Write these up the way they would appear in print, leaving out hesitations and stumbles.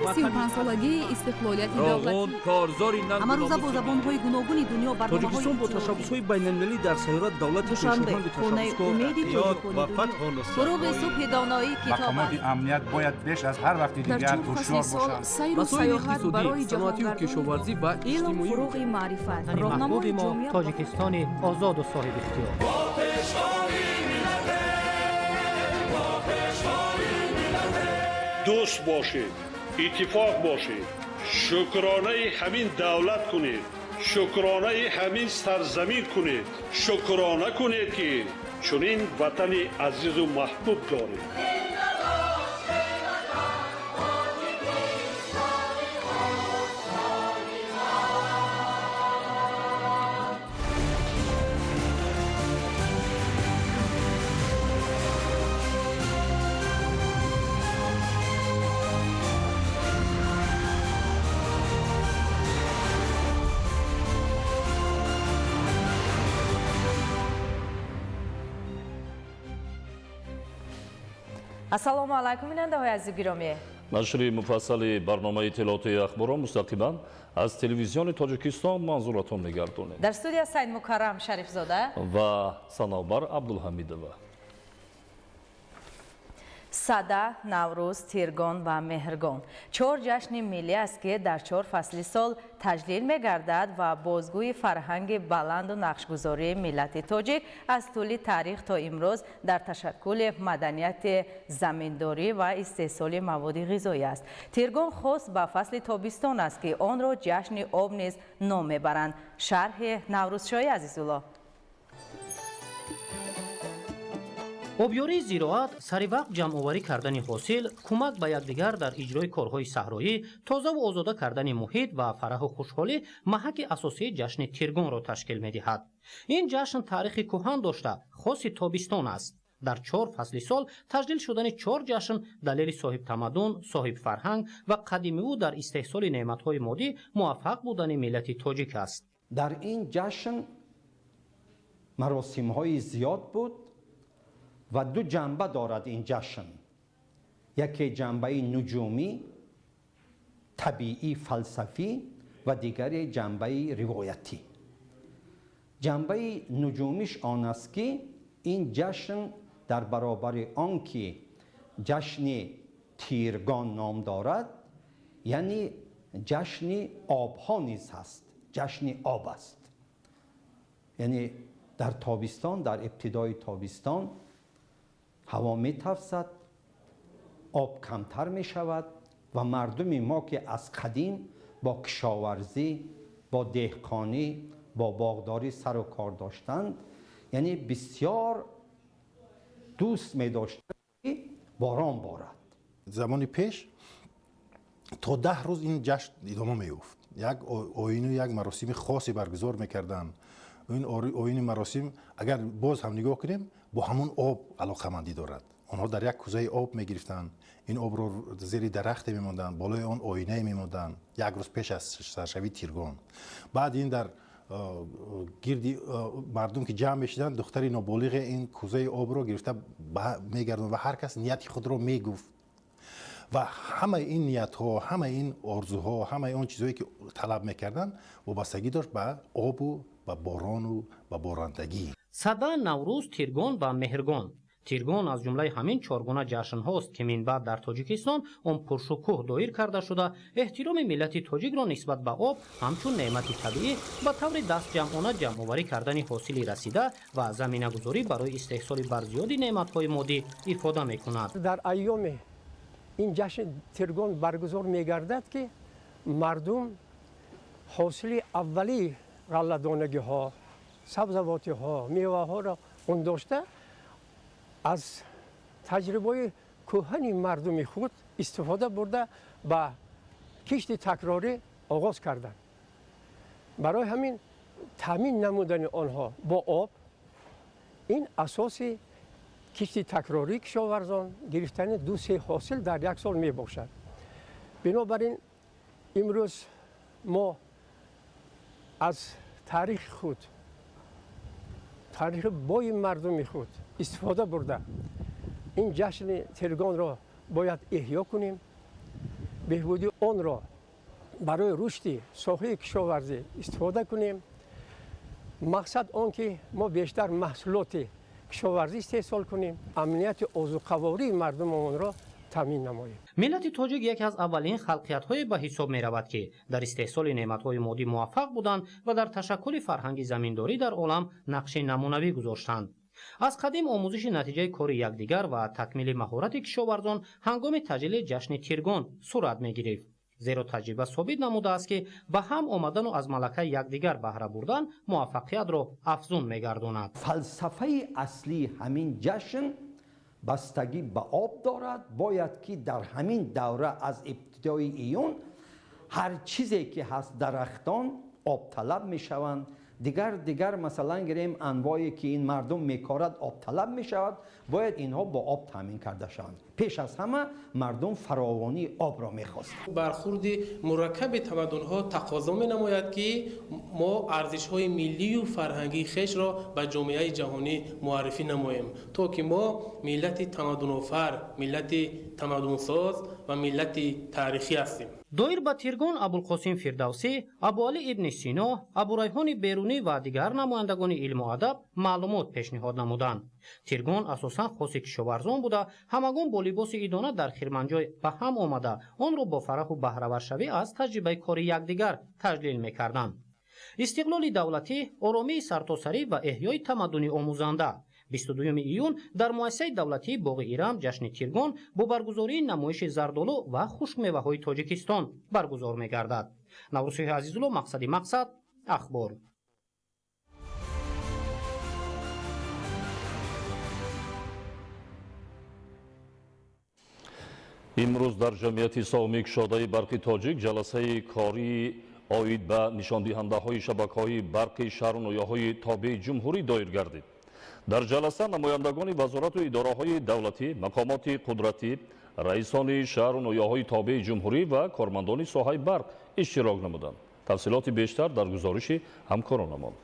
Муносибати 35-солагии истиқлолияти давлатӣ ҳамарӯза бо забонҳои гуногуни дунё барномаҳои Тоҷикистон бо ташаббусҳои байналмилалӣ дар сайёра давлати Душанбе, хонаи умеди тоҷикони дунё. Фуруғи субҳи доноӣ китоб Мақомоти амният бояд беш аз ҳар вақти дар дигар чор фасли ҳушёр сол бошанд. сайру Масоили саёҳат иқтисодӣ, барои саноатию ҷаҳонгардони кишоварзӣ ва илм иҷтимоӣ фуруғи маърифат, Ватани роҳнамои маҳбуби мо ҷомеа ба Тоҷикистони озоду соҳибихтиёр. Дӯст бошед, иттифоқ бошед, шукронаи ҳамин давлат кунед, шукронаи ҳамин сарзамин кунед, шукрона кунед, ки чунин ватани азизу маҳбуб доред. Ассалому алайкум, бинандаҳои азизу гиромӣ. Нашри муфассали барномаи иттилоотии ахборро мустақиман аз Телевизиони Тоҷикистон манзуратон мегардонем. Дар студия Саид Мукаррам Шарифзода ва Санавбар Абдулҳамидова. Сада, Наврӯз, Тиргон ва Меҳргон чор ҷашни миллӣ аст, ки дар чор фасли сол таҷлил мегардад ва бозгӯи фарҳанги баланду нақшгузории миллати тоҷик аз тӯли таърих то имрӯз дар ташаккули маданияти заминдорӣ ва истеҳсоли маводи ғизоӣ аст. Тиргон хос ба фасли тобистон аст, ки онро ҷашни об низ ном мебаранд. Шарҳи Наврӯзшоҳи Азизулло. Обёрии зироат, сари вақт ҷамъоварӣ кардани ҳосил, кӯмак ба якдигар дар иҷрои корҳои саҳроӣ, тозаву озода кардани муҳит ва фараҳу хушҳолӣ маҳаки асосии ҷашни Тиргонро ташкил медиҳад. Ин ҷашн таърихи кӯҳан дошта, хоси тобистон аст. Дар чор фасли сол таҷлил шудани чор ҷашн далели соҳибтамаддун, соҳибфарҳанг ва қадимиву дар истеҳсоли неъматҳои моддӣ муваффақ будани миллати тоҷик аст. Дар ин ҷашн маросимҳои зиёд буд ва ду ҷанба дорад ин ҷашн. Яке ҷанбаи нуҷумӣ, табиӣ, фалсафӣ ва дигаре ҷанбаи ривоятӣ. Ҷанбаи нуҷумиш он аст, ки ин ҷашн дар баробари он ки ҷашни Тиргон ном дорад, яъне ҷашни обҳо низ ҳаст, ҷашни об аст. Яъне дар тобистон, дар ибтидои тобистон ҳаво метафсад, об камтар мешавад ва мардуми мо, ки аз қадим бо кишоварзӣ, бо деҳқонӣ, бо боғдорӣ сару кор доштанд, яъне бисёр дӯст медоштанд, ки борон борад. Замони пеш то 10 рӯз ин ҷашн идома меёфт. Як оину як маросими хосе баргузор мекарданд. Ин оини маросим, агар боз ҳам нигоҳ кунем, бо ҳамон об алоқамандӣ дорад. Онҳо дар як кӯзаи об мегирифтанд, ин обро зери дарахте мемонданд, болои он оинае мемонданд як рӯз пеш аз саршавии Тиргон. Баъд ин дар гирди мардум ки ҷамъ мешиданд, духтари ноболиғе ин кӯзаи обро гирифта мегардонд ва ҳар кас нияти худро мегуфт. Ва ҳамаи ин ниятҳо, ҳамаи ин орзуҳо, ҳамаи он чизҳое ки талаб мекарданд, вобастагӣ дошт ба обу ба борону ба борандагӣ. Сада, Наврӯз, Тиргон ва Меҳргон. Тиргон аз ҷумлаи ҳамин чоргуна ҷашнҳост, ки минбаъд дар Тоҷикистон он пуршукӯҳ доир карда шуда, эҳтироми миллати тоҷикро нисбат ба об ҳамчун неъмати табиӣ ба таври дастҷамъона ҷамъоварӣ кардани ҳосили расида ва заминагузорӣ барои истеҳсоли барзиёди неъматҳои моддӣ ифода мекунад. Дар айёми ин ҷашни Тиргон баргузор мегардад, ки мардум ҳосили аввалии ғалладонагиҳо, сабзавотиҳо, меваҳоро ондошта, аз таҷрибаи кӯҳани мардуми худ истифода бурда, ба кишти такрорӣ оғоз карданд. Барои ҳамин таъмин намудани онҳо бо об ин асоси кишти такрории кишоварзон, гирифтани ду-се ҳосил дар як сол мебошад. Бинобар ин имрӯз мо аз таърихи худ, таърихи бои мардуми худ истифода бурда, ин ҷашни Тиргонро бояд эҳё кунем. Беҳбуди онро барои рушди соҳаи кишоварзӣ истифода кунем. Мақсад он ки мо бештар маҳсулоти кишоварзӣ истеҳсол кунем, амнияти озуқавории мардумонро таъмин намоем. Миллати тоҷик яке аз аввалин халқиятҳое ба ҳисоб меравад, ки дар истеҳсоли неъматҳои моддӣ муваффақ буданд ва дар ташаккули фарҳанги заминдорӣ дар олам нақши намунавӣ гузоштанд. Аз қадим омӯзиши натиҷаи кори якдигар ва такмили маҳорати кишоварзон ҳангоми таҷлили ҷашни Тиргон сурат мегирифт. Зеро таҷриба собит намудааст, ки ба ҳам омадану аз малакаи якдигар баҳра бурдан муваффақиятро афзун мегардонад. Фалсафаи аслии ҳамин ҷашн бастагӣ ба об дорад. Бояд ки дар ҳамин давра аз ибтидои июн ҳар чизе ки ҳаст дарахтон обталаб мешаванд. Дигар масалан гирем анвое ки ин мардум мекорад обталаб мешавад, бояд инҳо бо об таъмин карда шаванд. Пеш аз ҳама мардум фаровонии обро мехостанд. Бархурди мураккаби тамаддунҳо тақозо менамояд, ки мо арзишҳои миллию фарҳангии хешро ба ҷомеаи ҷаҳонӣ муаррифӣ намоем, то ки мо миллати тамаддунофар, миллати тамаддунсоз ва миллати таърихӣ ҳастем. Доир ба Тиргон Абулқосим Фирдавсӣ, Абуалӣ ибни Сино, Абурайҳони Берунӣ ва дигар намояндагони илму адаб маълумот пешниҳод намуданд. Тиргон асосан хоси кишоварзон буда, ҳамагон бо либоси идона дар хирманҷой ба ҳам омада, онро бо фараҳу баҳраваршавӣ аз таҷрибаи кори якдигар таҷлил мекарданд. Истиқлоли давлатӣ, оромии сартосарӣ ва эҳёи тамаддуни омӯзанда. 22 июн дар муассисаи давлатии боғи Ирам ҷашни Тиргон бо баргузории намоиши зардолу ва хушкмеваҳои Тоҷикистон баргузор мегардад. Наврӯзшоҳи Азизулло, Мақсади мақсад, Ахбор. Имрӯз дар ҷамъияти савмии кушодаи барқи тоҷик ҷаласаи кории оид ба нишондиҳандаҳои шабакаҳои барқи шаҳру ноҳияҳои тобеи ҷумҳурӣ доир гардид. Дар ҷаласа намояндагони вазорату идораҳои давлатӣ, мақомоти қудратӣ, раисони шаҳру ноҳияҳои тобеи ҷумҳурӣ ва кормандони соҳаи барқ иштирок намуданд. Тафсилоти бештар дар гузориши ҳамкоронамон.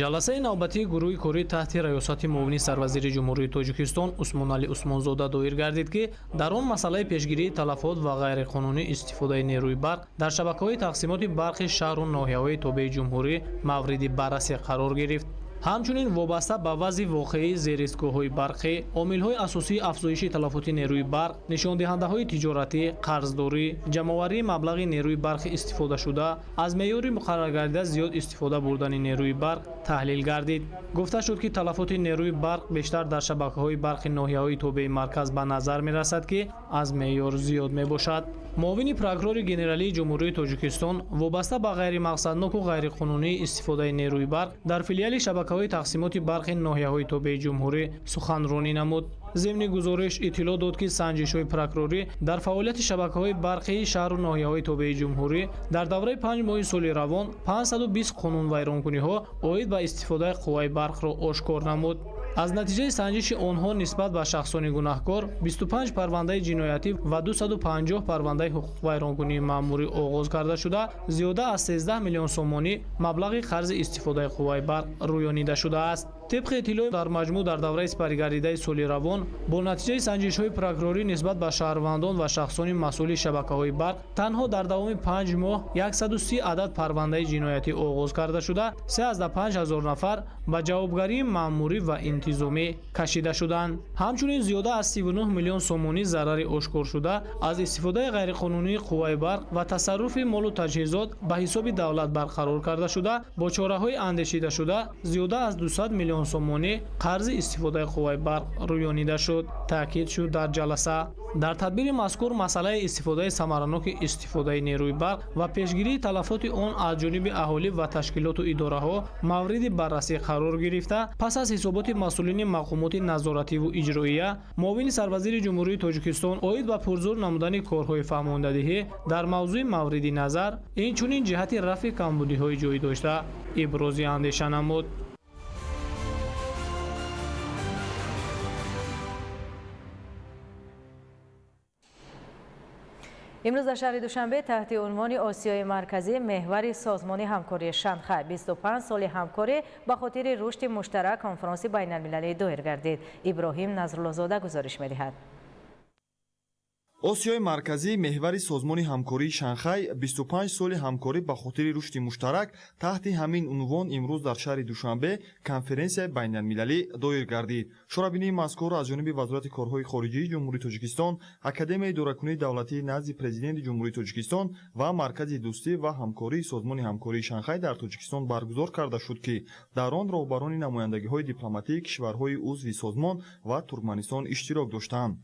Ҷаласаи навбатии гурӯҳи корӣ таҳти раёсати муовини сарвазири Ҷумҳурии Тоҷикистон Усмоналӣ Усмонзода доир гардид, ки дар он масъалаи пешгирии талафот ва ғайриқонунӣ истифодаи нерӯи барқ дар шабакаҳои тақсимоти барқи шаҳру ноҳияҳои тобеи ҷумҳурӣ мавриди баррасӣ қарор гирифт. Ҳамчунин вобаста ба вазъи воқеии зеристгоҳҳои барқӣ, омилҳои асосии афзоиши талафоти нерӯи барқ, нишондиҳандаҳои тиҷоратӣ, қарздорӣ, ҷамъоварии маблағи нерӯи барқи истифодашуда, аз меъёри муқарраргардида зиёд истифода бурдани нерӯи барқ таҳлил гардид. Гуфта шуд, ки талафоти нерӯи барқ бештар дар шабакаҳои барқи ноҳияҳои тобеи марказ ба назар мерасад, ки аз меъёр зиёд мебошад. Муовини прокурори генералии Ҷумҳурии Тоҷикистон вобаста ба ғайримақсадноку ғайриқонунии истифодаи нерӯи барқ дар филиали шабакаҳои тақсимоти барқи ноҳияҳои тобеи ҷумҳурӣ суханронӣ намуд. Зимни гузориш иттилоъ дод, ки санҷишҳои прокурорӣ дар фаъолияти шабакаҳои барқии шаҳру ноҳияҳои тобеи ҷумҳурӣ дар давраи 5 моҳи соли равон 520 қонунвайронкуниҳо оид ба истифодаи қувваи барқро ошкор намуд. Аз натиҷаи санҷиши онҳо нисбат ба шахсони гунаҳкор 25 парвандаи ҷиноятӣ ва 250 парвандаи ҳуқуқвайронкунии маъмурӣ оғоз карда шуда, зиёда аз 13 миллион сомонӣ маблағи қарзи истифодаи қувваи барқ рӯёнида шудааст. Тибқи иттилоъ дар маҷмӯъ дар давраи сипаригардидаи соли равон бо натиҷаи санҷишҳои прокурорӣ нисбат ба шаҳрвандон ва шахсони масъули шабакаҳои барқ танҳо дар давоми 5 моҳ 130 адад парвандаи ҷиноятӣ оғоз карда шуда, 35 ҳазор нафар ба ҷавобгарии маъмурӣ ва интизомӣ кашида шуданд. Ҳамчунин зиёда аз 39 миллион сомонӣ зарари ошкоршуда аз истифодаи ғайриқонунии қувваи барқ ва тасарруфи молу таҷҳизот ба ҳисоби давлат барқарор карда шуда, бо чораҳои андешидашуда зиёда аз 200 миллион сомонӣ қарзи истифодаи қувваи барқ рӯёнида шуд, таъкид шуд дар ҷаласа. Дар тадбири мазкур масъалаи истифодаи самараноки истифодаи нерӯи барқ ва пешгирии талафоти он аз ҷониби аҳолӣ ва ташкилоту идораҳо мавриди баррасӣ қарор гирифта, пас аз ҳисоботи масъулини мақомоти назоративу иҷроия муовини сарвазири Ҷумҳурии Тоҷикистон оид ба пурзур намудани корҳои фаҳмондадиҳӣ дар мавзӯи мавриди назар, инчунин ҷиҳати рафъи камбудиҳои ҷой дошта ибрози андеша намуд. Имрӯз дар шаҳри Душанбе таҳти унвони Осиёи Марказӣ меҳвари созмони ҳамкории Шанхай 25 соли ҳамкорӣ ба хотири рушди муштарак конфронси байналмилалӣ доир гардид. Иброҳим Назруллозода гузориш медиҳад. Осиёи Марказӣ меҳвари созмони ҳамкории Шанхай 25 соли ҳамкорӣ ба хотири рушди муштарак таҳти ҳамин унвон имрӯз дар шаҳри Душанбе конференсияи байналмилалӣ доир гардид. Чорабинии мазкур аз ҷониби Вазорати корҳои хориҷии Ҷумҳурии Тоҷикистон, Академияи идоракунии давлатии назди Президенти Ҷумҳурии Тоҷикистон ва Маркази дӯстӣ ва ҳамкории созмони ҳамкории Шанхай дар Тоҷикистон баргузор карда шуд, ки дар он роҳбарони намояндагиҳои дипломатии кишварҳои узви созмон ва Туркманистон иштирок доштанд.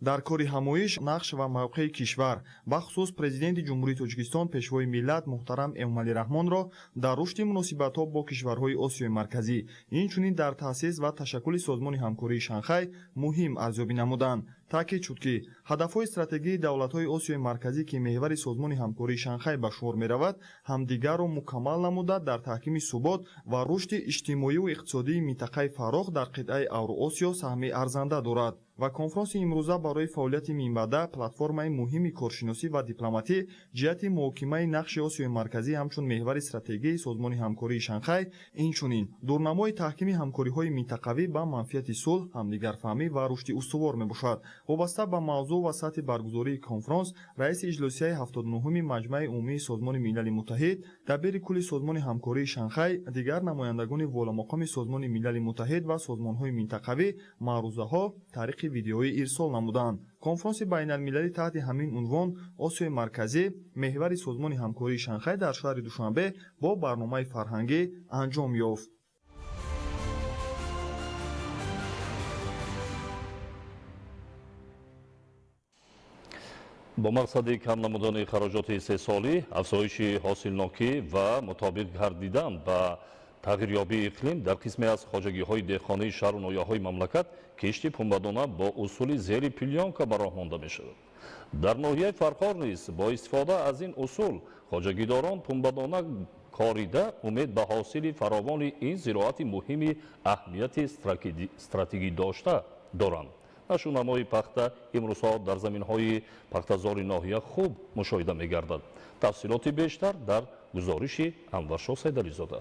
Дар кори ҳамоиш нақш ва мавқеи кишвар, бахусус Президенти Ҷумҳурии Тоҷикистон, Пешвои миллат муҳтарам Эмомалӣ Раҳмонро дар рушди муносибатҳо бо кишварҳои Осиёи Марказӣ, инчунин дар таъсис ва ташаккули созмони ҳамкории Шанхай муҳим арзёбӣ намуданд. Таъкид шуд, ки ҳадафҳои стратегии давлатҳои Осиёи Марказӣ, ки меҳвари созмони ҳамкории Шанхай ба шумор меравад, ҳамдигарро мукаммал намуда дар таҳкими субот ва рушди иҷтимоию иқтисодии минтақаи фарох дар қитъаи Авроосиё саҳми арзанда дорад. Ва конфронси имрӯза барои фаъолияти минбаъда платформаи муҳими коршиносӣ ва дипломатӣ ҷиҳати муҳокимаи нақши Осиёи Марказӣ ҳамчун меҳвари стратегии созмони ҳамкории Шанхай, инчунин дурнамои таҳкими ҳамкориҳои минтақавӣ ба манфиати сулҳ, ҳамдигарфаҳмӣ ва рушди устувор мебошад. Вобаста ба мавзӯъ ва сатҳи баргузории конфронс, раиси иҷлосияи 79-уми Маҷмаи умумии Созмони Милали Муттаҳид, дабири кулли Созмони ҳамкории Шанхай, дигар намояндагони воломақоми Созмони Милали Муттаҳид ва созмонҳои минтақавӣ маърузаҳо тариқи видеоӣ ирсол намуданд. Конфронси байналмилалӣ таҳти ҳамин унвон Осиёи Марказӣ меҳвари созмони ҳамкории Шанхай дар шаҳри Душанбе бо барномаи фарҳангӣ анҷом ёфт. Бо мақсади кам намудани хароҷоти истеҳсолӣ, афзоиши ҳосилнокӣ ва мутобиқ гардидан ба тағйирёбии иқлим дар қисме аз хоҷагиҳои деҳқонии шаҳру ноҳияҳои мамлакат кишти пунбадона бо усули зери плёнка ба роҳ монда мешавад. Дар ноҳияи Фархор низ бо истифода аз ин усул хоҷагидорон пунбадона корида умед ба ҳосили фаровони ин зироати муҳими аҳамияти стратегӣ дошта доранд. Нашунамои пахта имрӯзҳо дар заминҳои пахтазори ноҳия хуб мушоҳида мегардад. Тафсилоти бештар дар гузориши Анваршо Сайдализода.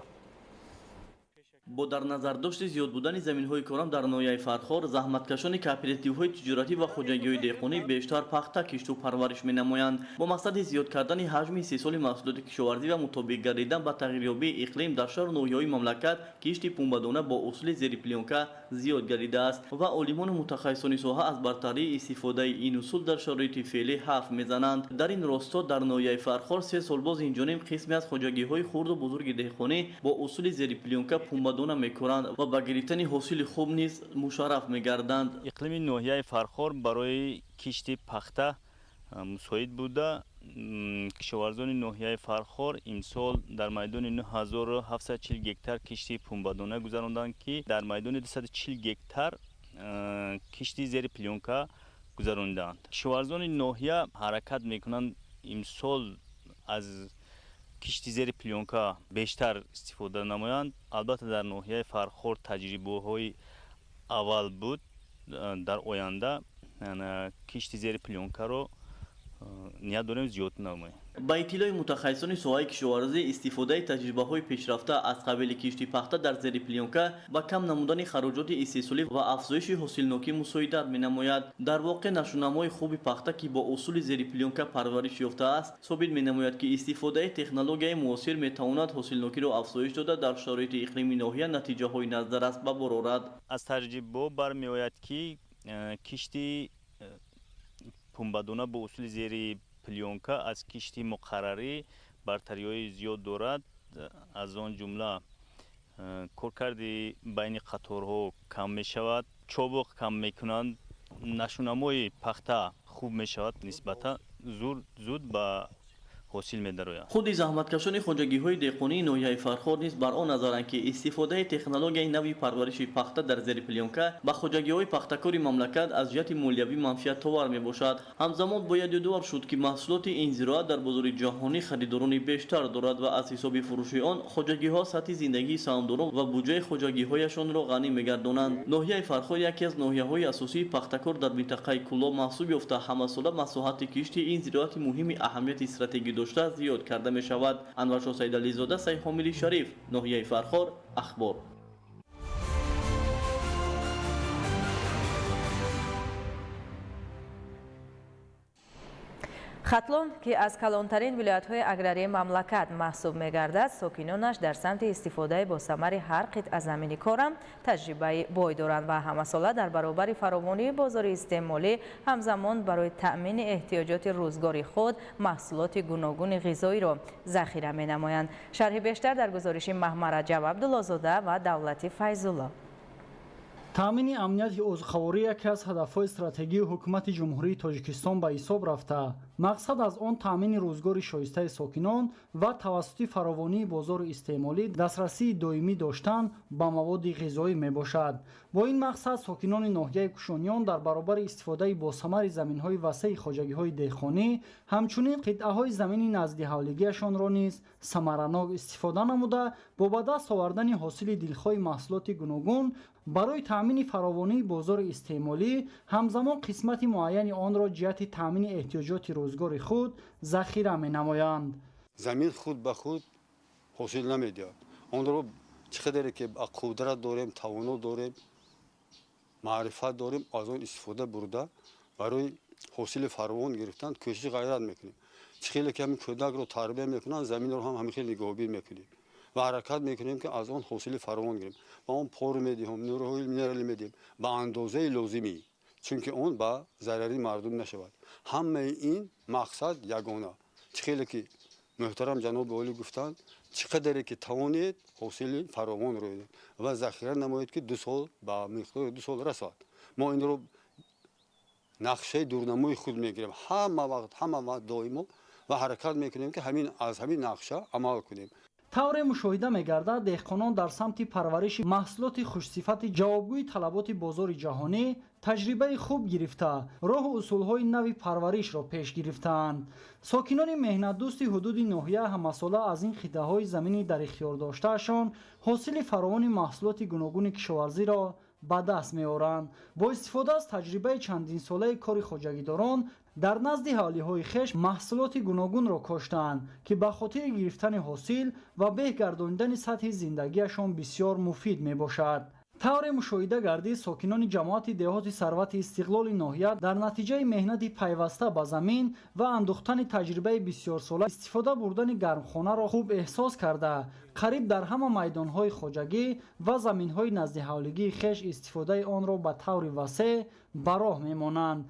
Бо дар назардошти зиёд будани заминҳои корам дар ноҳияи Фархор, заҳматкашони кооперативҳои тиҷоратӣ ва хоҷагиҳои деҳқонӣ бештар пахта кишту парвариш менамоянд. Бо мақсади зиёд кардани ҳаҷми истеҳсоли маҳсулоти кишоварзӣ ва мутобиқ гардидан ба тағйирёбии иқлим дар шаҳру ноҳияҳои мамлакат кишти пунбадона бо усули зери плёнка зиёд гардидааст ва олимону мутахассисони соҳа аз бартарии истифодаи ин усул дар шароити феълӣ ҳарф мезананд. Дар ин росто дар ноҳияи Фархор 3 сол боз инҷониб қисме аз хоҷагиҳои хурду бузурги деҳқонӣ бо усули зери плёнка пунбадона мекоранд ва ба гирифтани ҳосили хуб низ мушарраф мегарданд. Иқлими ноҳияи Фархор барои кишти пахта мусоид буда, кишоварзони ноҳияи Фархор имсол дар майдони 9740 гектар кишти пунбадона гузаронданд, ки дар майдони 240 гектар кишти зери плёнка гузаронидаанд. Кишоварзони ноҳия ҳаракат мекунанд имсол аз кишти зери плёнка бештар истифода намоянд. Албатта дар ноҳияи Фархор таҷрибаҳои аввал буд, дар оянда кишти зери плёнкаро ният дорем зиёд намоем. Ба иттилои мутахассисони соҳаи кишоварзӣ, истифодаи таҷрибаҳои пешрафта аз қабили кишти пахта дар зери плёнка ба кам намудани хароҷоти истеҳсолӣ ва афзоиши ҳосилнокӣ мусоидат менамояд. Дар воқеъ нашунамои хуби пахта, ки бо усули зери плёнка парвариш ёфтааст, собит менамояд, ки истифодаи технологияи муосир метавонад ҳосилнокиро афзоиш дода дар шароити иқлими ноҳия натиҷаҳои назаррас ба бор орад. Аз таҷрибаҳо бармеояд, ки кишти пунбадона бо усули зери плёнка аз кишти муқаррарӣ бартариҳои зиёд дорад. Аз он ҷумла коркарди байни қаторҳо кам мешавад, чобуқ кам мекунанд, нашунамои пахта хуб мешавад, нисбатан зуд ба ҳосил медарояд. Худи заҳматкашони хоҷагиҳои деҳқонии ноҳияи Фархор низ бар он назаранд, ки истифодаи технологияи нави парвариши пахта дар зери плёнка ба хоҷагиҳои пахтакори мамлакат аз ҷиҳати молиявӣ манфиатовар мебошад. Ҳамзамон бояд ёдовар шуд, ки маҳсулоти ин зироат дар бозори ҷаҳонӣ харидорони бештар дорад ва аз ҳисоби фурӯши он хоҷагиҳо сатҳи зиндагии саҳмдорон ва буҷаи хоҷагиҳояшонро ғанӣ мегардонанд. Ноҳияи Фархор яке аз ноҳияҳои асосии пахтакор дар минтақаи Кӯлоб маҳсуб ёфта, ҳамасола масоҳати кишти ин зироати муҳими аҳамияти стратегӣ дошта зиёд карда мешавад. Анваршо Сайдализода, Сайҳомили Шариф, ноҳияи Фархор, Ахбор. Хатлон, ки аз калонтарин вилоятҳои аграрии мамлакат маҳсуб мегардад, сокинонаш дар самти истифодаи босамари ҳар қитъа замини корам таҷрибаи бой доранд ва ҳамасола дар баробари фаровонии бозори истеъмолӣ ҳамзамон барои таъмини эҳтиёҷоти рӯзгори худ маҳсулоти гуногуни ғизоиро захира менамоянд. Шарҳи бештар дар гузориши Маҳмараҷаб Абдуллозода ва Давлати Файзулло. Таъмини амнияти озуқаворӣ яке аз ҳадафҳои стратегии ҳукумати Ҷумҳурии Тоҷикистон ба ҳисоб рафта. Мақсад аз он таъмини рӯзгори шоистаи сокинон ва тавассути фаровонии бозори истеъмолӣ дастрасии доимӣ доштан ба маводи ғизоӣ мебошад. Бо ин мақсад сокинони ноҳияи Кушониён дар баробари истифодаи босамари заминҳои васеи хоҷагиҳои деҳқонӣ, ҳамчунин қитъаҳои замини наздиҳавлигиашонро низ самаранок истифода намуда, бо ба даст овардани ҳосили дилхоҳи маҳсулоти гуногун барои таъмини фаровонии бозори истеъмолӣ ҳамзамон қисмати муайяни онро ҷиҳати таъмини эҳтиёҷоти рӯзгори худ захира менамоянд. Замин худ ба худ ҳосил намедиҳад. Онро чӣ қадаре ки қудрат дорем, тавоно дорем, маърифат дорем, аз он истифода бурда барои ҳосили фаровон гирифтан кӯшиши ғайрат мекунем. Чӣ хеле ки ҳамин кӯдакро тарбия мекунанд, заминро ҳам ҳамин хел нигаҳбон мекунем ва ҳаракат мекунем ки аз он ҳосили фаровон гирем. Ба он пор медиҳем, нурҳои минералӣ медиҳем ба андозаи лозимӣ, чунки он ба зарари мардум нашавад. Ҳамаи ин мақсад ягона. Чӣ хеле ки муҳтарам ҷаноби олӣ гуфтанд, чӣ қадаре ки тавонед ҳосили фаровон рӯед ва захира намоед ки 2 сол ба миқдори 2 сол расад. Мо инро нақшаи дурнамои худ мегирем. Ҳама вақт, ҳама вақт доимо ва ҳаракат мекунем ки ҳамин аз ҳамин нақша амал кунем. Тавре мушоҳида мегардад, деҳқонон дар самти парвариши маҳсулоти хушсифати ҷавобгӯи талаботи бозори ҷаҳонӣ таҷрибаи хуб гирифта, роҳу усулҳои нави парваришро пеш гирифтаанд. Сокинони меҳнатдӯсти ҳудуди ноҳия ҳамасола аз ин қитъаҳои замини дар ихтиёр доштаашон ҳосили фаровони маҳсулоти гуногуни кишоварзиро ба даст меоранд. Бо истифода аз таҷрибаи чандинсолаи кори хоҷагидорон дар назди ҳавлиҳои хеш маҳсулоти гуногунро коштаанд, ки ба хотири гирифтани ҳосил ва беҳ гардонидани сатҳи зиндагиашон бисёр муфид мебошад. Тавре мушоҳида гардид, сокинони ҷамоати деҳоти Сарвати Истиқлоли ноҳия дар натиҷаи меҳнати пайваста ба замин ва андӯхтани таҷрибаи бисёрсола истифода бурдани гармхонаро хуб эҳсос карда, қариб дар ҳама майдонҳои хоҷагӣ ва заминҳои наздиҳавлигии хеш истифодаи онро ба таври васеъ ба роҳ мемонанд.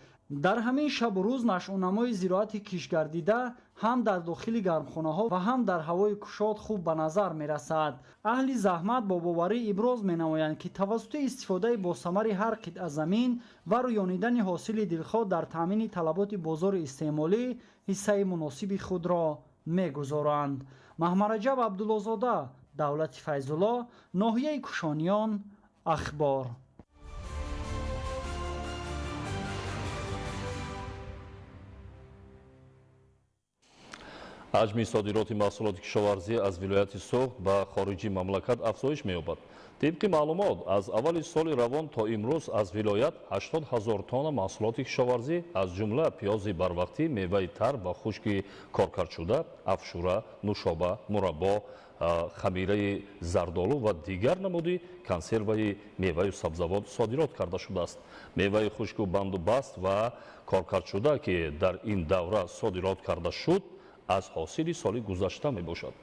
Дар ҳамин шабу рӯз нашъунамои зироати кишгардида ҳам дар дохили гармхонаҳо ва ҳам дар ҳавои кушод хуб ба назар мерасад. Аҳли заҳмат бо боварӣ иброз менамоянд, ки тавассути истифодаи босамари ҳар қитъа замин ва рӯёнидани ҳосили дилхоҳ дар таъмини талаботи бозори истеъмолӣ ҳиссаи муносиби худро мегузоранд. Маҳмараҷаб Абдуллозода, Давлати Файзулло, ноҳияи Кушониён, Ахбор. Ҳаҷми содироти маҳсулоти кишоварзӣ аз вилояти Суғд ба хориҷи мамлакат афзоиш меёбад. Тибқи маълумот, аз аввали соли равон то имрӯз аз вилоят 80 000 тонна маҳсулоти кишоварзӣ, аз ҷумла пиёзи барвақтӣ, меваи тар ва хушки коркардшуда, афшура, нушоба, мураббо, хамираи зардолу ва дигар намуди консерваи меваю сабзавот содирот карда шудааст. Меваи хушку банду баст ва коркардшуда, ки дар ин давра содирот карда шуд, аз ҳосили соли гузашта мебошад.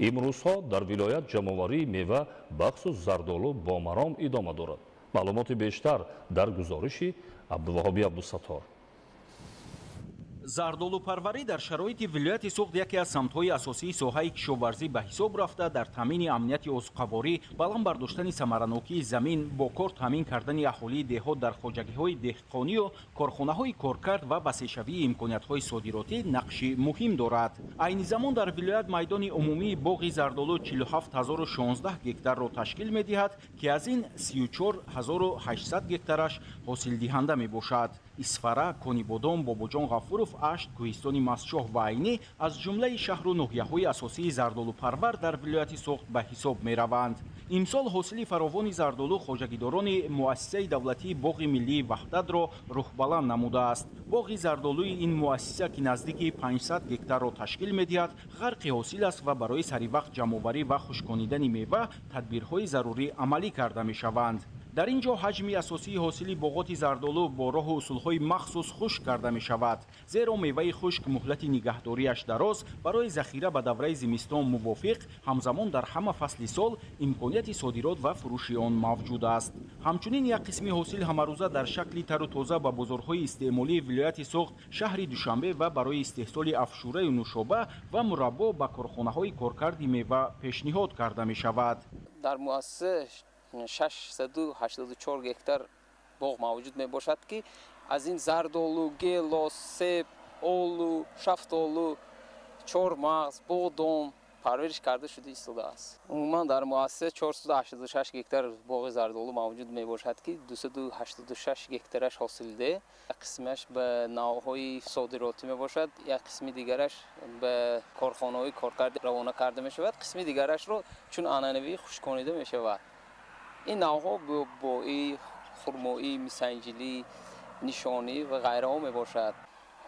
Имрӯзҳо дар вилоят ҷамъоварии мева бахусус зардолу бо маром идома дорад. Маълумоти бештар дар гузориши Абдуваҳоби Абдусаттор. Зардолупарварӣ дар шароити вилояти Суғд яке аз самтҳои асосии соҳаи кишоварзӣ ба ҳисоб рафта, дар таъмини амнияти озуқаворӣ, баланд бардоштани самаранокии замин, бо кор таъмин кардани аҳолии деҳот дар хоҷагиҳои деҳқонию корхонаҳои коркард ва васеъшавии имкониятҳои содиротӣ нақши муҳим дорад. Айни замон дар вилоят майдони умумии боғи зардолу 47016 гектарро ташкил медиҳад, ки аз ин 34800 гектараш ҳосилдиҳанда мебошад. Исфара, Конибодом, Бобоҷон Ғафуров, Ашт, Кӯҳистони Мастчоҳ ва Айнӣ аз ҷумлаи шаҳру ноҳияҳои асосии зардолупарвар дар вилояти Суғд ба ҳисоб мераванд. Имсол ҳосили фаровони зардолу хоҷагидорони муассисаи давлатии боғи миллии Ваҳдатро рӯҳбаланд намудааст. Боғи зардолуи ин муассиса, ки наздики 500 гектарро ташкил медиҳад, ғарқи ҳосил аст ва барои саривақт ҷамъоварӣ ва хушконидани мева тадбирҳои зарурӣ амалӣ карда мешаванд. Дар ин ҷо ҳаҷми асосии ҳосили боғоти зардолу бо роҳу усулҳои махсус хушк карда мешавад, зеро меваи хушк муҳлати нигаҳдориаш дароз, барои захира ба давраи зимистон мувофиқ, ҳамзамон дар ҳама фасли сол имконияти содирот ва фурӯши он мавҷуд аст. Ҳамчунин як қисми ҳосил ҳамарӯза дар шакли тару тоза ба бозорҳои истеъмолии вилояти Суғд, шаҳри Душанбе ва барои истеҳсоли афшураю нӯшоба ва мураббо ба корхонаҳои коркарди мева пешниҳод карда мешавад. Дар муассиса 684 гектар боғ мавҷуд мебошад, ки аз ин зардолу, гелос, себ, олу, шафтолу, чормағз, бодом парвариш карда шуда истодааст. Умуман дар муассиса 486 гектар боғи зардолу мавҷуд мебошад, ки 286 гектараш ҳосилде. Як қисмаш ба навъҳои содиротӣ мебошад, як қисми дигараш ба корхонаҳои коркард равона карда мешавад, қисми дигарашро чун анъанавӣ хушконида мешавад. Ин навъҳо боӣ, хурмоӣ, мисанҷилӣ, нишонӣ ва ғайраҳо мебошад.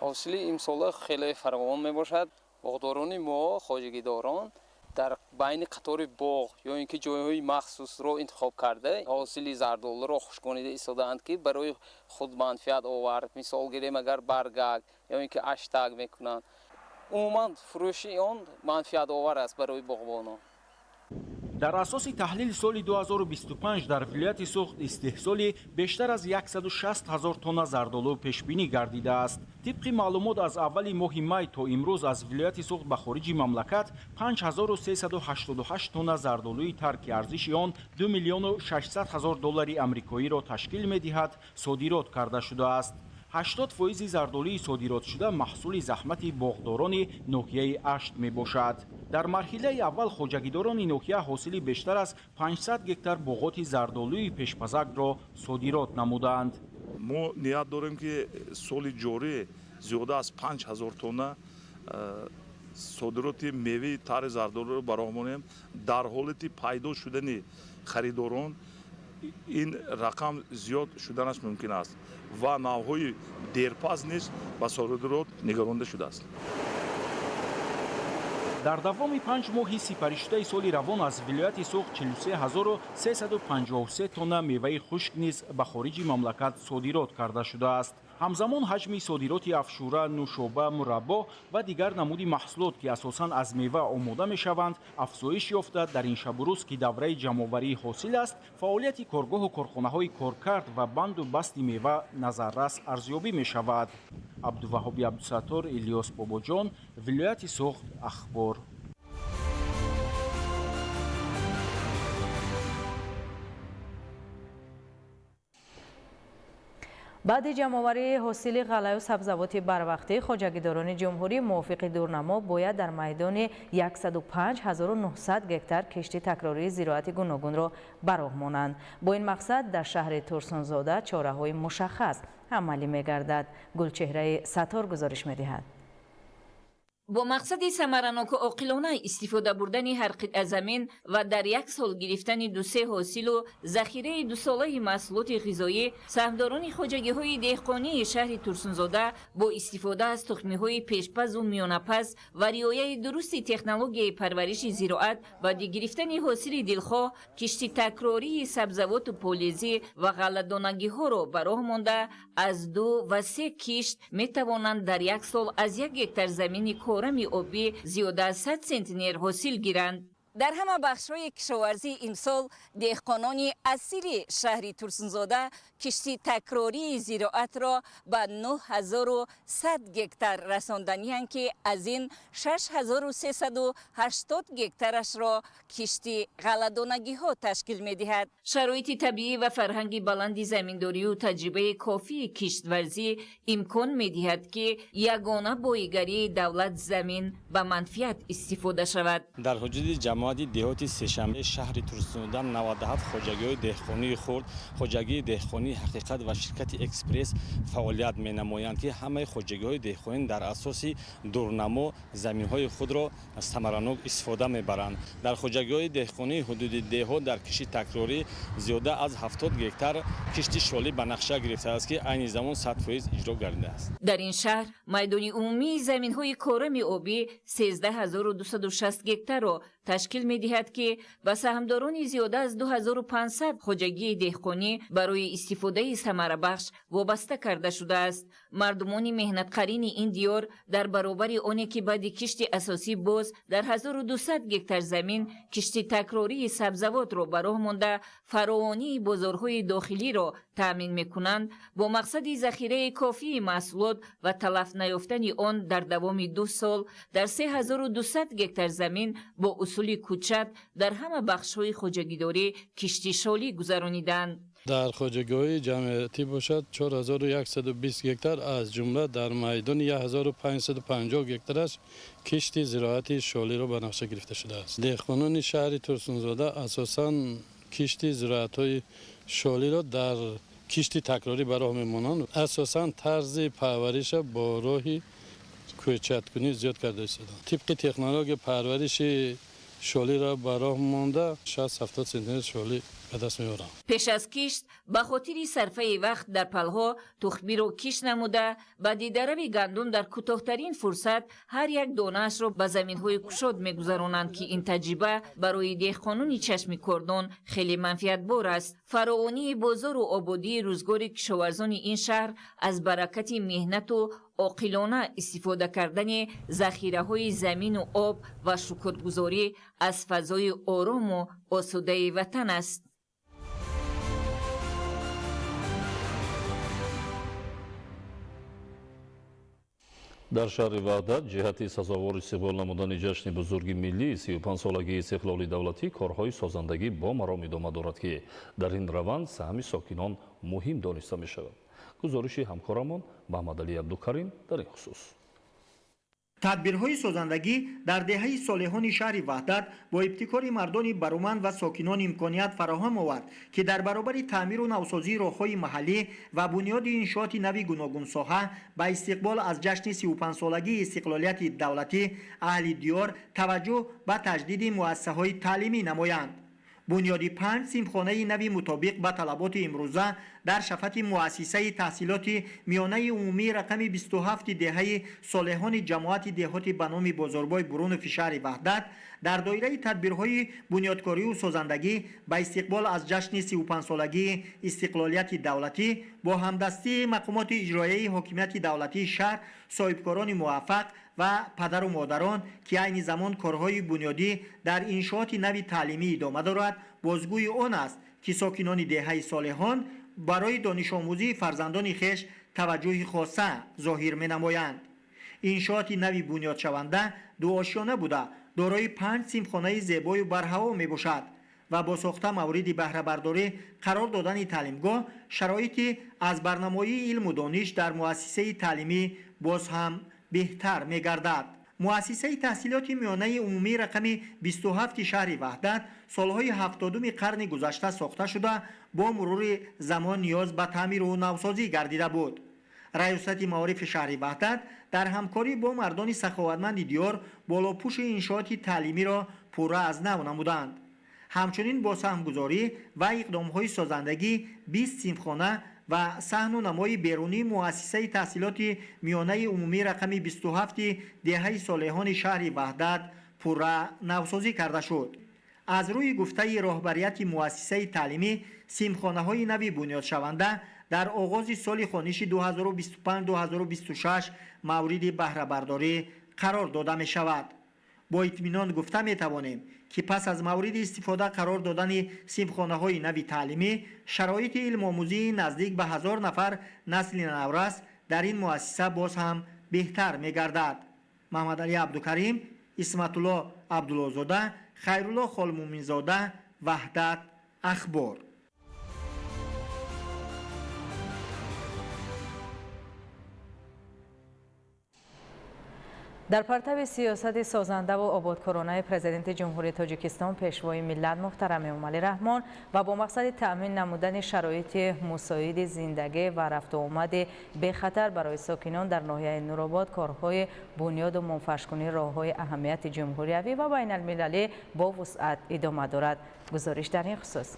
Ҳосили имсола хеле фаровон мебошад. Боғдорони мо, хоҷагидорон, дар байни қатори боғ ё ин ки ҷойҳои махсусро интихоб карда, ҳосили зардолуро хушконида истодаанд, ки барои худ манфиат овард. Мисол гирем, агар баргак ё ин ки аштак мекунанд. Умуман фурӯши он манфиатовар аст барои боғбонон. Дар асоси таҳлил соли 2025 дар вилояти Суғд истеҳсоли бештар аз 160 ҳазор тонна зардолу пешбинӣ гардидааст. Тибқи маълумот, аз аввали моҳи май то имрӯз аз вилояти Суғд ба хориҷи мамлакат 5388 тонна зардолуи тар, ки арзиши он 2 миллиону 600 ҳазор доллари амрикоиро ташкил медиҳад, содирот карда шудааст. 80% зардолуи содиротшуда маҳсули заҳмати боғдорони ноҳияи Ашт мебошад. Дар марҳилаи аввал хоҷагидорони ноҳия ҳосили бештар аз 500 гектар боғоти зардолуи пешпазакро содирот намуданд. Мо ният дорем, ки соли ҷорӣ зиёда аз 5000 тонна содироти меваи тари зардолуро ба роҳ монем. Дар ҳолати пайдо шудани харидорон ин рақам зиёд шуданаш мумкин аст ва навъҳои дерпаз низ ба содирот нигаронда шудааст. Дар давоми 5 моҳи сипаришудаи соли равон аз вилояти Суғд 43353 тонна меваи хушк низ ба хориҷи мамлакат содирот карда шудааст. Ҳамзамон ҳаҷми содироти афшура, нӯшоба, мураббо ва дигар намуди маҳсулот, ки асосан аз мева омода мешаванд, афзоиш ёфта, дар ин шабу рӯз, ки давраи ҷамъоварии ҳосил аст, фаъолияти коргоҳу корхонаҳои коркард ва банду басти мева назаррас арзёбӣ мешавад. Абдуваҳоби Абдусаттор, Илёс Бобоҷон, вилояти Суғд, Ахбор. Баъди ҷамъоварии ҳосили ғалаю сабзавоти барвақтӣ, хоҷагидорони ҷумҳурӣ мувофиқи дурнамо бояд дар майдони 105900 гектар кишти такрории зироати гуногунро ба роҳ монанд. Бо ин мақсад дар шаҳри Турсунзода чораҳои мушаххас амалӣ мегардад. Гулчеҳраи Саттор гузориш медиҳад. Бо мақсади самараноку оқилона истифода бурдани ҳар қитъа замин ва дар як сол гирифтани дусе ҳосилу захираи дусолаи маҳсулоти ғизоӣ, саҳмдорони хоҷагиҳои деҳқонии шаҳри Турсунзода бо истифода аз тухмиҳои пешпазу миёнапаз ва риояи дурусти технологияи парвариши зироат баъди гирифтани ҳосили дилхоҳ, кишти такрории сабзавоту полезӣ ва ғалладонагиҳоро ба роҳ монда, аз 2 ва 3 кишт метавонанд дар як сол аз 1 гектар замини корами обӣ зиёда аз 100 сентнер ҳосил гиранд. Дар ҳама бахшҳои кишоварзӣ имсол деҳқонони асили шаҳри Турсунзода кишти такрории зироатро ба 9100 гектар расонданианд, ки аз ин 6380 гектарашро кишти ғалладонагиҳо ташкил медиҳад. Шароити табиӣ ва фарҳанги баланди заминдорию таҷрибаи кофии киштварзӣ имкон медиҳад, ки ягона боигарии давлат замин ба манфиат истифода шавад. Дар ҳудуди ҷамоати деҳоти Сешанбе шаҳри Турсунзода 97 хоҷагиҳои деҳқонии хурд, хоҷагии деҳқонии ҳақиқат ва ширкати Экспресс фаъолият менамоянд, ки ҳамаи хоҷагиҳои деҳқонӣ дар асоси дурнамо заминҳои худро самаранок истифода мебаранд. Дар хоҷагиҳои деҳқонии ҳудуди деҳот дар кишти такрорӣ зиёда аз 70 гектар кишти шолӣ ба нақша гирифтааст, ки айни замон 100% иҷро гардидааст. Дар ин шаҳр майдони умумии заминҳои корами обӣ 13260 гектарро ташкил ташкил медиҳад, ки ба саҳмдорони зиёда аз 2500 хоҷагии деҳқонӣ барои истифодаи самарабахш вобаста карда шудааст. Мардумони меҳнатқарини ин диёр дар баробари оне ки баъди кишти асосӣ боз дар 1200 гектар замин кишти такрории сабзавотро ба роҳ монда, фаровонии бозорҳои дохилиро таъмин мекунанд, бо мақсади захираи кофии маҳсулот ва талаф наёфтани он дар давоми 2 сол дар 3200 гектар замин бо усули кӯчат дар ҳама бахшҳои хоҷагидорӣ кишти шолӣ гузарониданд. Дар хоҷагиҳои ҷамъиятӣ бошад 4120 гектар, аз ҷумла дар майдони 1550 гектараш кишти зироати шолиро ба нақша гирифта шудааст. Деҳқонони шаҳри Турсунзода асосан кишти зироатҳои шолиро дар кишти такрорӣ ба роҳ мемонанд. Асосан тарзи парвариша бо роҳи кӯчаткунӣ зиёд карда истоданд. Тибқи технология парвариши шолиро ба роҳ монда 60-70 сентнер шолӣ ба даст меорам. Пеш аз кишт ба хотири сарфаи вақт дар палҳо тухмиро кишт намуда, баъди дарави гандум дар кӯтоҳтарин фурсат ҳар як донаашро ба заминҳои кушод мегузаронанд, ки ин таҷриба барои деҳқонони чашми кордон хеле манфиатбор аст. Фаровонии бозору ободии рӯзгори кишоварзони ин шаҳр аз баракати меҳнату оқилона истифода кардани захираҳои замину об ва шукргузорӣ аз фазои орому осудаи ватан аст. Дар шаҳри Ваҳдат ҷиҳати сазовор истиқбол намудани ҷашни бузурги миллии 35-солагии истиқлоли давлатӣ корҳои созандагӣ бо маром идома дорад, ки дар ин раванд саҳми сокинон муҳим дониста мешавад. Гузориши ҳамкорамон Маҳмадалӣ Абдукарим дар ин хусус. Тадбирҳои созандагӣ дар деҳаи Солеҳони шаҳри Ваҳдат бо ибтикори мардони баруманд ва сокинон имконият фароҳам овард, ки дар баробари таъмиру навсозии роҳҳои маҳаллӣ ва бунёди иншооти нави гуногунсоҳа ба истиқбол аз ҷашни 35-солагии истиқлолияти давлатӣ аҳли диёр таваҷҷӯҳ ба таҷдиди муассисаҳои таълимӣ намоянд. Бунёди 5 синфхонаи нави мутобиқ ба талаботи имрӯза дар шафати муассисаи таҳсилоти миёнаи умумии рақами 27 деҳаи Солеҳони ҷамоати деҳоти ба номи Бозорбой Бурунови шаҳри Ваҳдат дар доираи тадбирҳои бунёдкорию созандагӣ ба истиқбол аз ҷашни 35-солагии истиқлолияти давлатӣ бо ҳамдастии мақомоти иҷроияи ҳокимияти давлатии шаҳр, соҳибкорони муваффақ ва падару модарон, ки айни замон корҳои бунёдӣ дар иншооти нави таълимӣ идома дорад, бозгӯи он аст, ки сокинони деҳаи Солеҳон барои донишомӯзии фарзандони хеш таваҷҷӯҳи хоса зоҳир менамоянд. Иншооти нави бунёдшаванда дуошёна буда, дорои 5 синфхонаи зебою барҳаво мебошад ва бо сохта мавриди баҳрабардорӣ қарор додани таълимгоҳ шароити аз барнамоии илму дониш дар муассисаи таълимӣ боз ҳам беҳтар мегардад. Муассисаи таҳсилоти миёнаи умумии рақами 27 шаҳри Ваҳдат солҳои 70-уми қарни гузашта сохта шуда, бо мурури замон ниёз ба таъмиру навсозӣ гардида буд. Раёсати маорифи шаҳри Ваҳдат дар ҳамкорӣ бо мардони саховатманди диёр болопӯши иншооти таълимиро пурра аз нав намуданд. Ҳамчунин бо саҳмгузорӣ ва иқдомҳои созандагӣ 20 синфхона ва саҳну намои берунии муассисаи таҳсилоти миёнаи умумии рақами 27 деҳаи Солеҳони шаҳри Ваҳдат пурра навсозӣ карда шуд. Аз рӯи гуфтаи роҳбарияти муассисаи таълимӣ, синфхонаҳои нави бунёдшаванда дар оғози соли хониши 2025-2026 мавриди баҳрабардорӣ қарор дода мешавад. Бо итминон гуфта метавонем, ки пас аз мавриди истифода қарор додани синфхонаҳои нави таълимӣ шароити илмомӯзии наздик ба 1000 нафар насли наврас дар ин муассиса боз ҳам беҳтар мегардад. Маҳмадалӣ Абдукарим, Исматулло Абдуллозода, Хайрулло Холмуминзода, Ваҳдат, Ахбор. Дар партави сиёсати созандаву ободкоронаи президенти Ҷумҳурии Тоҷикистон пешвои миллат муҳтарам Эмомалӣ Раҳмон ва бо мақсади таъмин намудани шароити мусоиди зиндагӣ ва рафтуомади бехатар барои сокинон дар ноҳияи Нуробод корҳои бунёду мунфаршкунии роҳҳои аҳамияти ҷумҳуриявӣ ва байналмилалӣ бо вусъат идома дорад. Гузориш дар ин хусус.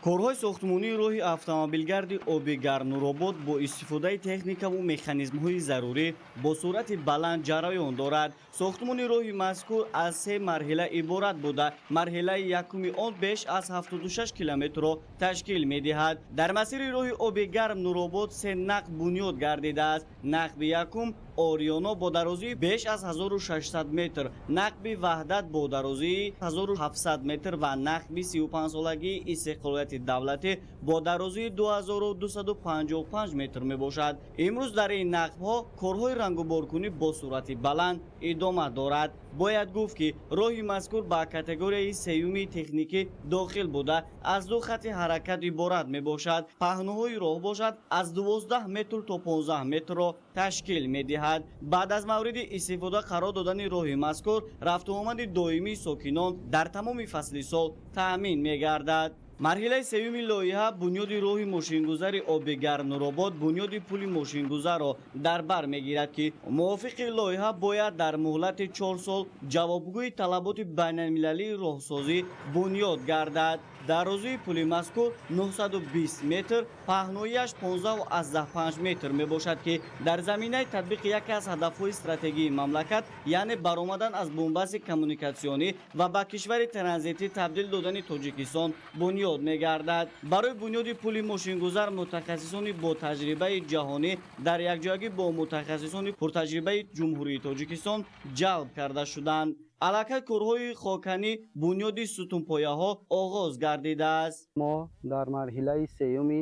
Корҳои сохтмонии роҳи автомобилгарди оби гарм Нуробод бо истифодаи техникаву механизмҳои зарурӣ бо суръати баланд ҷараён дорад. Сохтмони роҳи мазкур аз се марҳила иборат буда, марҳилаи якуми он беш аз 76 километрро ташкил медиҳад. Дар масири роҳи оби гарм Нуробод се нақб бунёд гардидааст. Нақби якум Ориёно бо дарозии беш аз 1600 метр, нақби Ваҳдат бо дарозии 1700 метр ва нақби 35-солагии истиқлолияти давлатӣ бо дарозии 2255 метр мебошад. Имрӯз дар ин нақбҳо корҳои рангуборкунӣ бо суръати баланд идома дорад. Бояд гуфт, ки роҳи мазкур ба категорияи сеюми техникӣ дохил буда, аз ду хати ҳаракат иборат мебошад. Паҳнуҳои роҳ бошад аз 12 метр то 15 метрро ташкил медиҳад. Баъд аз мавриди истифода қарор додани роҳи мазкур, рафтуомади доимии сокинон дар тамоми фасли сол таъмин мегардад. Марҳилаи сеюми лоиҳа бунёди роҳи мошингузари оби гарм Нуробод бунёди пули мошингузарро дар бар мегирад, ки мувофиқи лоиҳа бояд дар муҳлати 4 сол ҷавобгӯи талаботи байналмилалии роҳсозӣ бунёд гардад. Дарозии пули мазкур 920 метр, паҳноияш 15,5 метр мебошад, ки дар заминаи татбиқи яке аз ҳадафҳои стратегии мамлакат, яъне баромадан аз бунбасти коммуникатсионӣ ва ба кишвари транзитӣ табдил додани Тоҷикистон бунёд мегардад. Барои бунёди пули мошингузар мутахассисони бо таҷрибаи ҷаҳонӣ дар якҷоягӣ бо мутахассисони пуртаҷрибаи Ҷумҳурии Тоҷикистон ҷалб карда шуданд. Аллакай корҳои хоканӣ бунёди сутунпояҳо оғоз гардидааст. Мо дар марҳилаи сеюми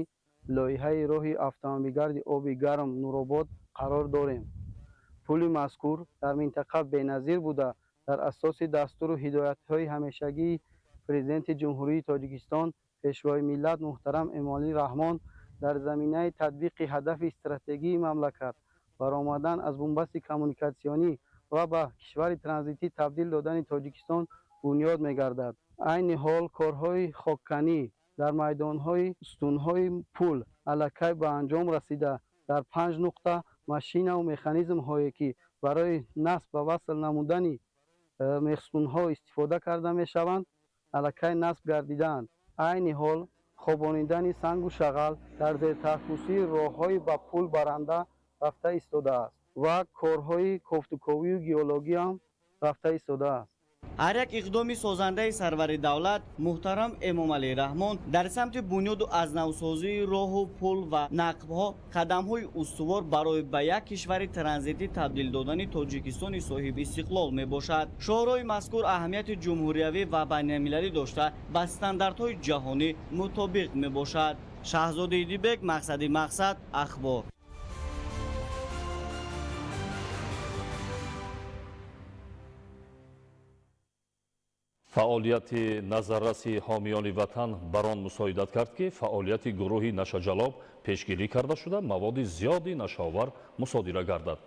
лоиҳаи роҳи автомобилгарди оби гарм Нуробод қарор дорем. Пули мазкур дар минтақа беназир буда, дар асоси дастуру ҳидоятҳои ҳамешагии Президенти Ҷумҳурии Тоҷикистон, Пешвои миллат муҳтарам Эмомалӣ Раҳмон, дар заминаи татбиқи ҳадафи стратегии мамлакат, баромадан аз бунбасти коммуникатсионӣ ва ба кишвари транзитӣ табдил додани Тоҷикистон бунёд мегардад. Айни ҳол корҳои хокканӣ дар майдонҳои сутунҳои пул аллакай ба анҷом расида, дар 5 нуқта машинаву механизмҳое ки барои насб ва васл намудани мехсутунҳо истифода карда мешаванд, аллакай насб гардидаанд. Айни ҳол хобонидани сангу шағал дар зертаҳкусии роҳҳои ба пул баранда рафта истодааст ва корҳои кофтуковию геологиям рафта истодааст. Ҳар як иқдоми созандаи сарвари давлат муҳтарам Эмомалӣ Раҳмон дар самти бунёду аз навсозии роҳу пул ва нақбҳо қадамҳои устувор барои ба як кишвари транзитӣ табдил додани Тоҷикистони соҳибистиқлол мебошад. Шоҳроҳи мазкур аҳамияти ҷумҳуриявӣ ва байналмилалӣ дошта, ба стандартҳои ҷаҳонӣ мутобиқ мебошад. Шаҳзоди Идибек, Мақсади Мақсад, Ахбор. Фаъолияти назарраси ҳомиёни ватан бар он мусоидат кард, ки фаъолияти гурӯҳи нашаҷалоб пешгирӣ карда шуда, маводи зиёди нашаовар мусодира гардад.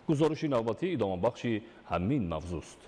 Гузориши навбатӣ идомабахши ҳамин мавзӯст.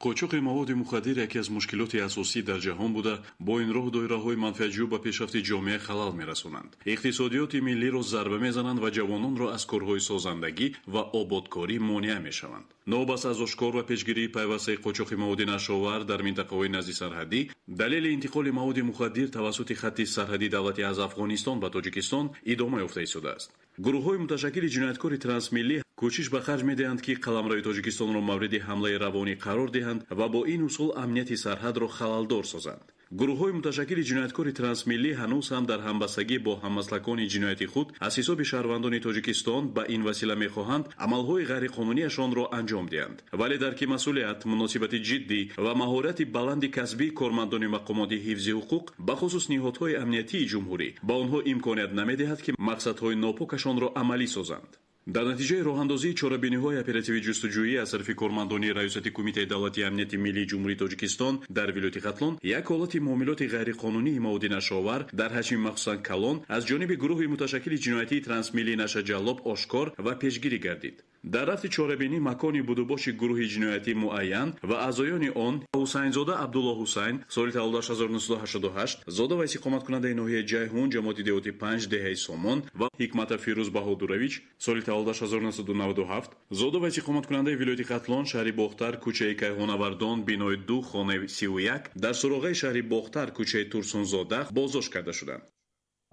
Қочоқи маводи мухаддир яке аз мушкилоти асосӣ дар ҷаҳон буда, бо ин роҳ доираҳои манфиатҷӯ ба пешрафти ҷомеа халал мерасонанд, иқтисодиёти миллиро зарба мезананд ва ҷавононро аз корҳои созандагӣ ва ободкорӣ монеа мешаванд. Новобаста аз ошкор ва пешгирии пайвастаи қочоқи маводи нашъаовар дар минтақаҳои назди сарҳадӣ, далели интиқоли маводи мухаддир тавассути хатти сарҳадии давлатӣ аз Афғонистон ба Тоҷикистон идома ёфта истодааст. Гурӯҳҳои муташаккили ҷинояткори трансмиллӣ кӯшиш ба харҷ медиҳанд, ки қаламрави Тоҷикистонро мавриди ҳамлаи равонӣ қарор диҳанд ва бо ин усул амнияти сарҳадро халалдор созанд. Гурӯҳҳои муташаккили ҷинояткори трансмиллӣ ҳанӯз ҳам дар ҳамбастагӣ бо ҳаммаслакони ҷинояти худ аз ҳисоби шаҳрвандони Тоҷикистон ба ин васила мехоҳанд амалҳои ғайриқонунияшонро анҷом диҳанд. Вале дарки масъулият, муносибати ҷиддӣ ва маҳорати баланди касбии кормандони мақомоти ҳифзи ҳуқуқ, бахусус ниҳодҳои амниятии ҷумҳурӣ, ба онҳо имконият намедиҳад, ки мақсадҳои нопокашонро амалӣ созанд. Дар натиҷаи роҳандозии чорабиниҳои оперативӣ ҷустуҷӯӣ аз тарафи кормандони Раёсати Кумитаи давлатии амнияти миллии Ҷумҳурии Тоҷикистон дар вилояти Хатлон як ҳолати муомилоти ғайриқонунии маводи нашъаовар дар ҳаҷми махсусан калон аз ҷониби гурӯҳи муташаккили ҷиноятии трансмиллии нашаҷаллоб ошкор ва пешгирӣ гардид. Дар рафти чорабинӣ макони будубоши гурӯҳи ҷиноятӣ муайян ва аъзоёни он Ҳусайнзода Абдулло Ҳусайн, соли таваллудаш 1988, зода ва истиқоматкунандаи ноҳияи Ҷайҳун, ҷамоати деҳоти 5, деҳаи Сомон, ва Ҳикматов Фирӯз Баҳодурович, соли таваллудаш 1997, зода ва истиқоматкунандаи вилояти Хатлон, шаҳри Бохтар, кӯчаи Кайҳонавардон, бинои 2, хонаи 31, дар суроғаи шаҳри Бохтар, кӯчаи Турсунзода боздошт карда шуданд.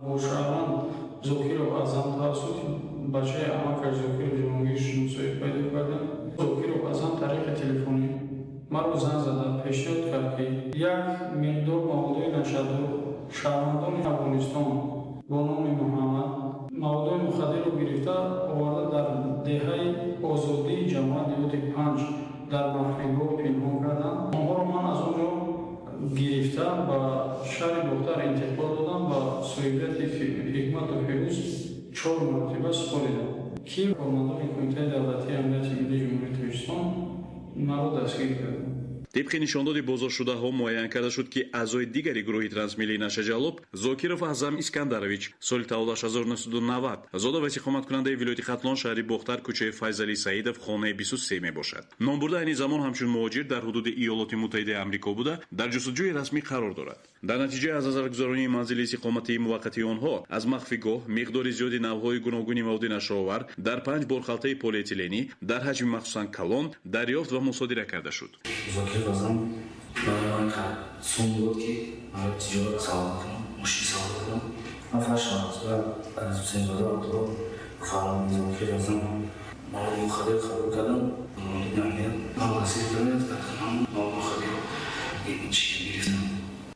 Бо шаҳрванд Зокиров Аъзам тавассути бачаи амакаш Зокиров Ҷаҳонгир шиносоӣ пайдо кардем. Зокиров Аъзам тариқи телефонӣ маро занг зада пешниҳод кард, ки як миқдор маводҳои нашъадор шаҳрвандони Афғонистон бо номи Муҳаммад маводҳои мухаддирро гирифта оварда дар деҳаи Озодии ҷамоат деҳоти 5 дар махфигоҳ пинҳон карданд. Онҳоро ман аз он ҷо гирифта ба шаҳри Бохтар интиқол додам ва соҳибияти Ҳикмату Фирӯз 4 маротиба супоридам, ки кормандони Кумитаи давлатии амнияти миллии Ҷумҳурии Тоҷикистон маро дастгир карданд. Тибқи нишондоди боздоштшудаҳо муайян карда шуд, ки аъзои дигари гурӯҳи трансмиллии нашъаҷаллоб Зокиров Аъзам Искандарович, соли таваллудаш 1990, зода ва истиқоматкунандаи вилояти Хатлон, шаҳри Бохтар, кӯчаи Файзалӣ Саидов, хонаи 23 мебошад. Номбурда айни замон ҳамчун муҳоҷир дар ҳудуди Иёлоти Муттаҳидаи Амрико буда, дар ҷустуҷӯи расмӣ қарор дорад. Дар натиҷаи аз назаргузаронии манзили истиқоматии муваққатии онҳо аз махфигоҳ миқдори зиёди навъҳои гуногуни маводи нашъаовар дар 5 борхалтаи полиэтиленӣ дар ҳаҷми махсусан калон дарёфт ва мусодира карда шуд. Зокиров Аъзам барои ман сум дод, ки барои тиҷорат савдо кунам, мошин савдо кунам. Ман фаршам аз Ҳусайнзода Абдулло фармони Зокиров Аъзам маводи мухаддир қабул кардам. Ман дастгир кардам, маводи мухаддир гирифтам.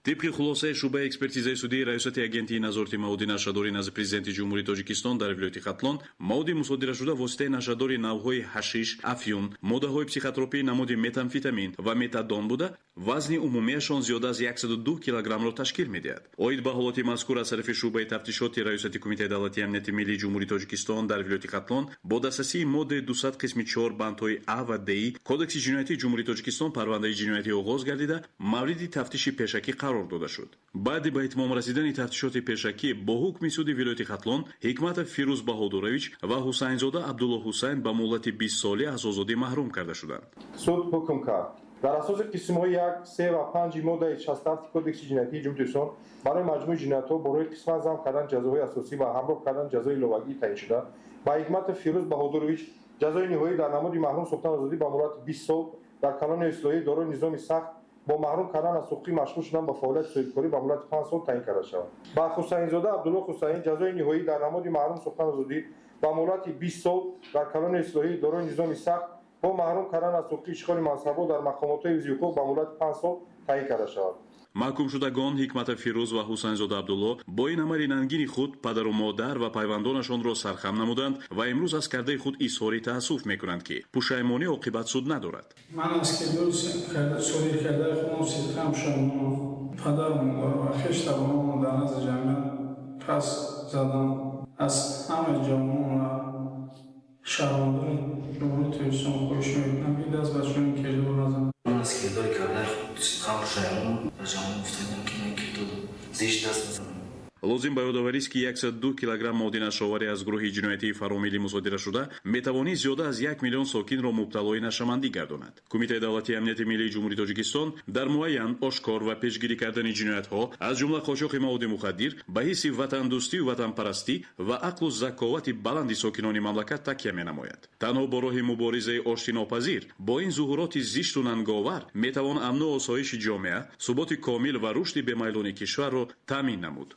Тибқи хулосаи шӯъбаи экспертизаи судии Раёсати Агентии назорати маводи нашъадорӣ назди Президенти Ҷумҳурии Тоҷикистон дар вилояти Хатлон, маводи мусодирашуда воситаи нашъадори навъҳои ҳашиш, афюн, моддаҳои психотропии намуди метамфетамин ва метадон буда, вазни умумиашон зиёда аз 102 килограммро ташкил медиҳад. Оид ба ҳолати мазкур аз тарафи шӯъбаи тафтишоти Раёсати Кумитаи давлатии амнияти миллии Ҷумҳурии Тоҷикистон дар вилояти Хатлон бо дастрасии моддаи 200 қисми 4 бандҳои А ва Д Кодекси ҷиноятии Ҷумҳурии Тоҷикистон парвандаи ҷиноятӣ оғоз гардида, мавриди тафтиши пешакӣ қарор дода шуд. Баъди ба итмом расидани тафтишоти пешакӣ бо ҳукми суди вилояти Хатлон Ҳикматов Фирӯз Баҳодурович ва Ҳусайнзода Абдулло Ҳусайн ба муҳлати 20 солӣ аз озодӣ маҳрум карда шуданд. Суд ҳукм кард: дар асоси қисмҳои 1, 3 ва 5 моддаи 67 Кодекси ҷиноятии Ҷумҳурии Тоҷикистон барои маҷмӯи ҷиноятҳо бо роҳи қисман зам кардан ҷазоҳои асосӣ ва ҳамроҳ кардан ҷазои иловагии таъиншуда ба Ҳикматов Фирӯз Баҳодурович ҷазои ниҳоӣ дар намуди маҳрум сохтан озодӣ ба муҳлати 20 сол дар колонияи ислоҳӣ дорои низоми сахт бо маҳрум кардан аз ҳуқуқи машғул шудан ба фаъолияти соҳибкорӣ ба муҳлати 5 сол таъин карда шавад. Ба Ҳусайнзода Абдулло Ҳусайн ҷазои ниҳоӣ дар намуди маҳрум сохтан озодӣ ба муҳлати 20 сол дар колонияи ислоҳӣ дорои низоми сахт бо маҳрум кардан аз ҳуқуқи ишғоли мансабҳо дар мақомотҳои ҳифзи ҳуқуқ ба муҳлати 5 сол таъин карда шавад. Маҳкумшудагон Ҳикматов Фирӯз ва Ҳусайнзода Абдулло бо ин амали нангини худ падару модар ва пайвандонашонро сархам намуданд ва имрӯз аз кардаи худ изҳори таассуф мекунанд, ки пушаймонӣ оқибат суд надорад. Ман аз кирдори содир кардаи худам сидқам шавам. Падару модар ва хештабонамро дар назди ҷамъият пас задам. Аз ҳамаи ҷавонон ва шаҳрвандони Ҷумҳурии Тоҷикистон хоҳиш мекунам, ки даст ба чунин кирдор назананд. Ман аз кирдори кардаи худ сидқам пушаймонам. Ба ҷавонон гуфтаам, ки ман кирдор зишт даст назанам. Лозим ба ёдоварист, ки 102 килограмм маводи нашъаоварӣ аз гурӯҳи ҷиноятии фаромиллӣ мусодирашуда метавонист зиёда аз 1 миллион сокинро мубталои нашъамандӣ гардонад. Кумитаи давлатии амнияти миллии Ҷумҳурии Тоҷикистон дар муайян, ошкор ва пешгирӣ кардани ҷиноятҳо, аз ҷумла қочоқи маводи мухаддир, ба ҳисси ватандӯстию ватанпарастӣ ва ақлу заковати баланди сокинони мамлакат такя менамояд. Танҳо бо роҳи муборизаи оштинопазир бо ин зуҳуроти зишту нанговар метавон амну осоиши ҷомеа, суботи комил ва рушди бемайлони кишварро таъмин намуд.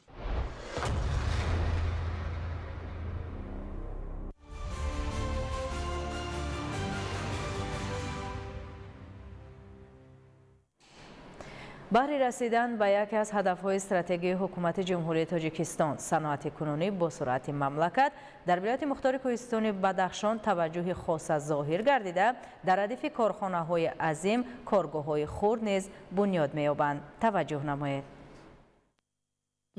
Баҳри расидан ба яке аз ҳадафҳои стратегии ҳукумати Ҷумҳурии Тоҷикистон, саноати кунунӣ бо суръати мамлакат дар вилояти мухтори кӯҳистони Бадахшон таваҷҷӯҳи хоса зоҳир гардида, дар радифи корхонаҳои азим коргоҳҳои хурд низ бунёд меёбанд. Таваҷҷӯҳ намоед.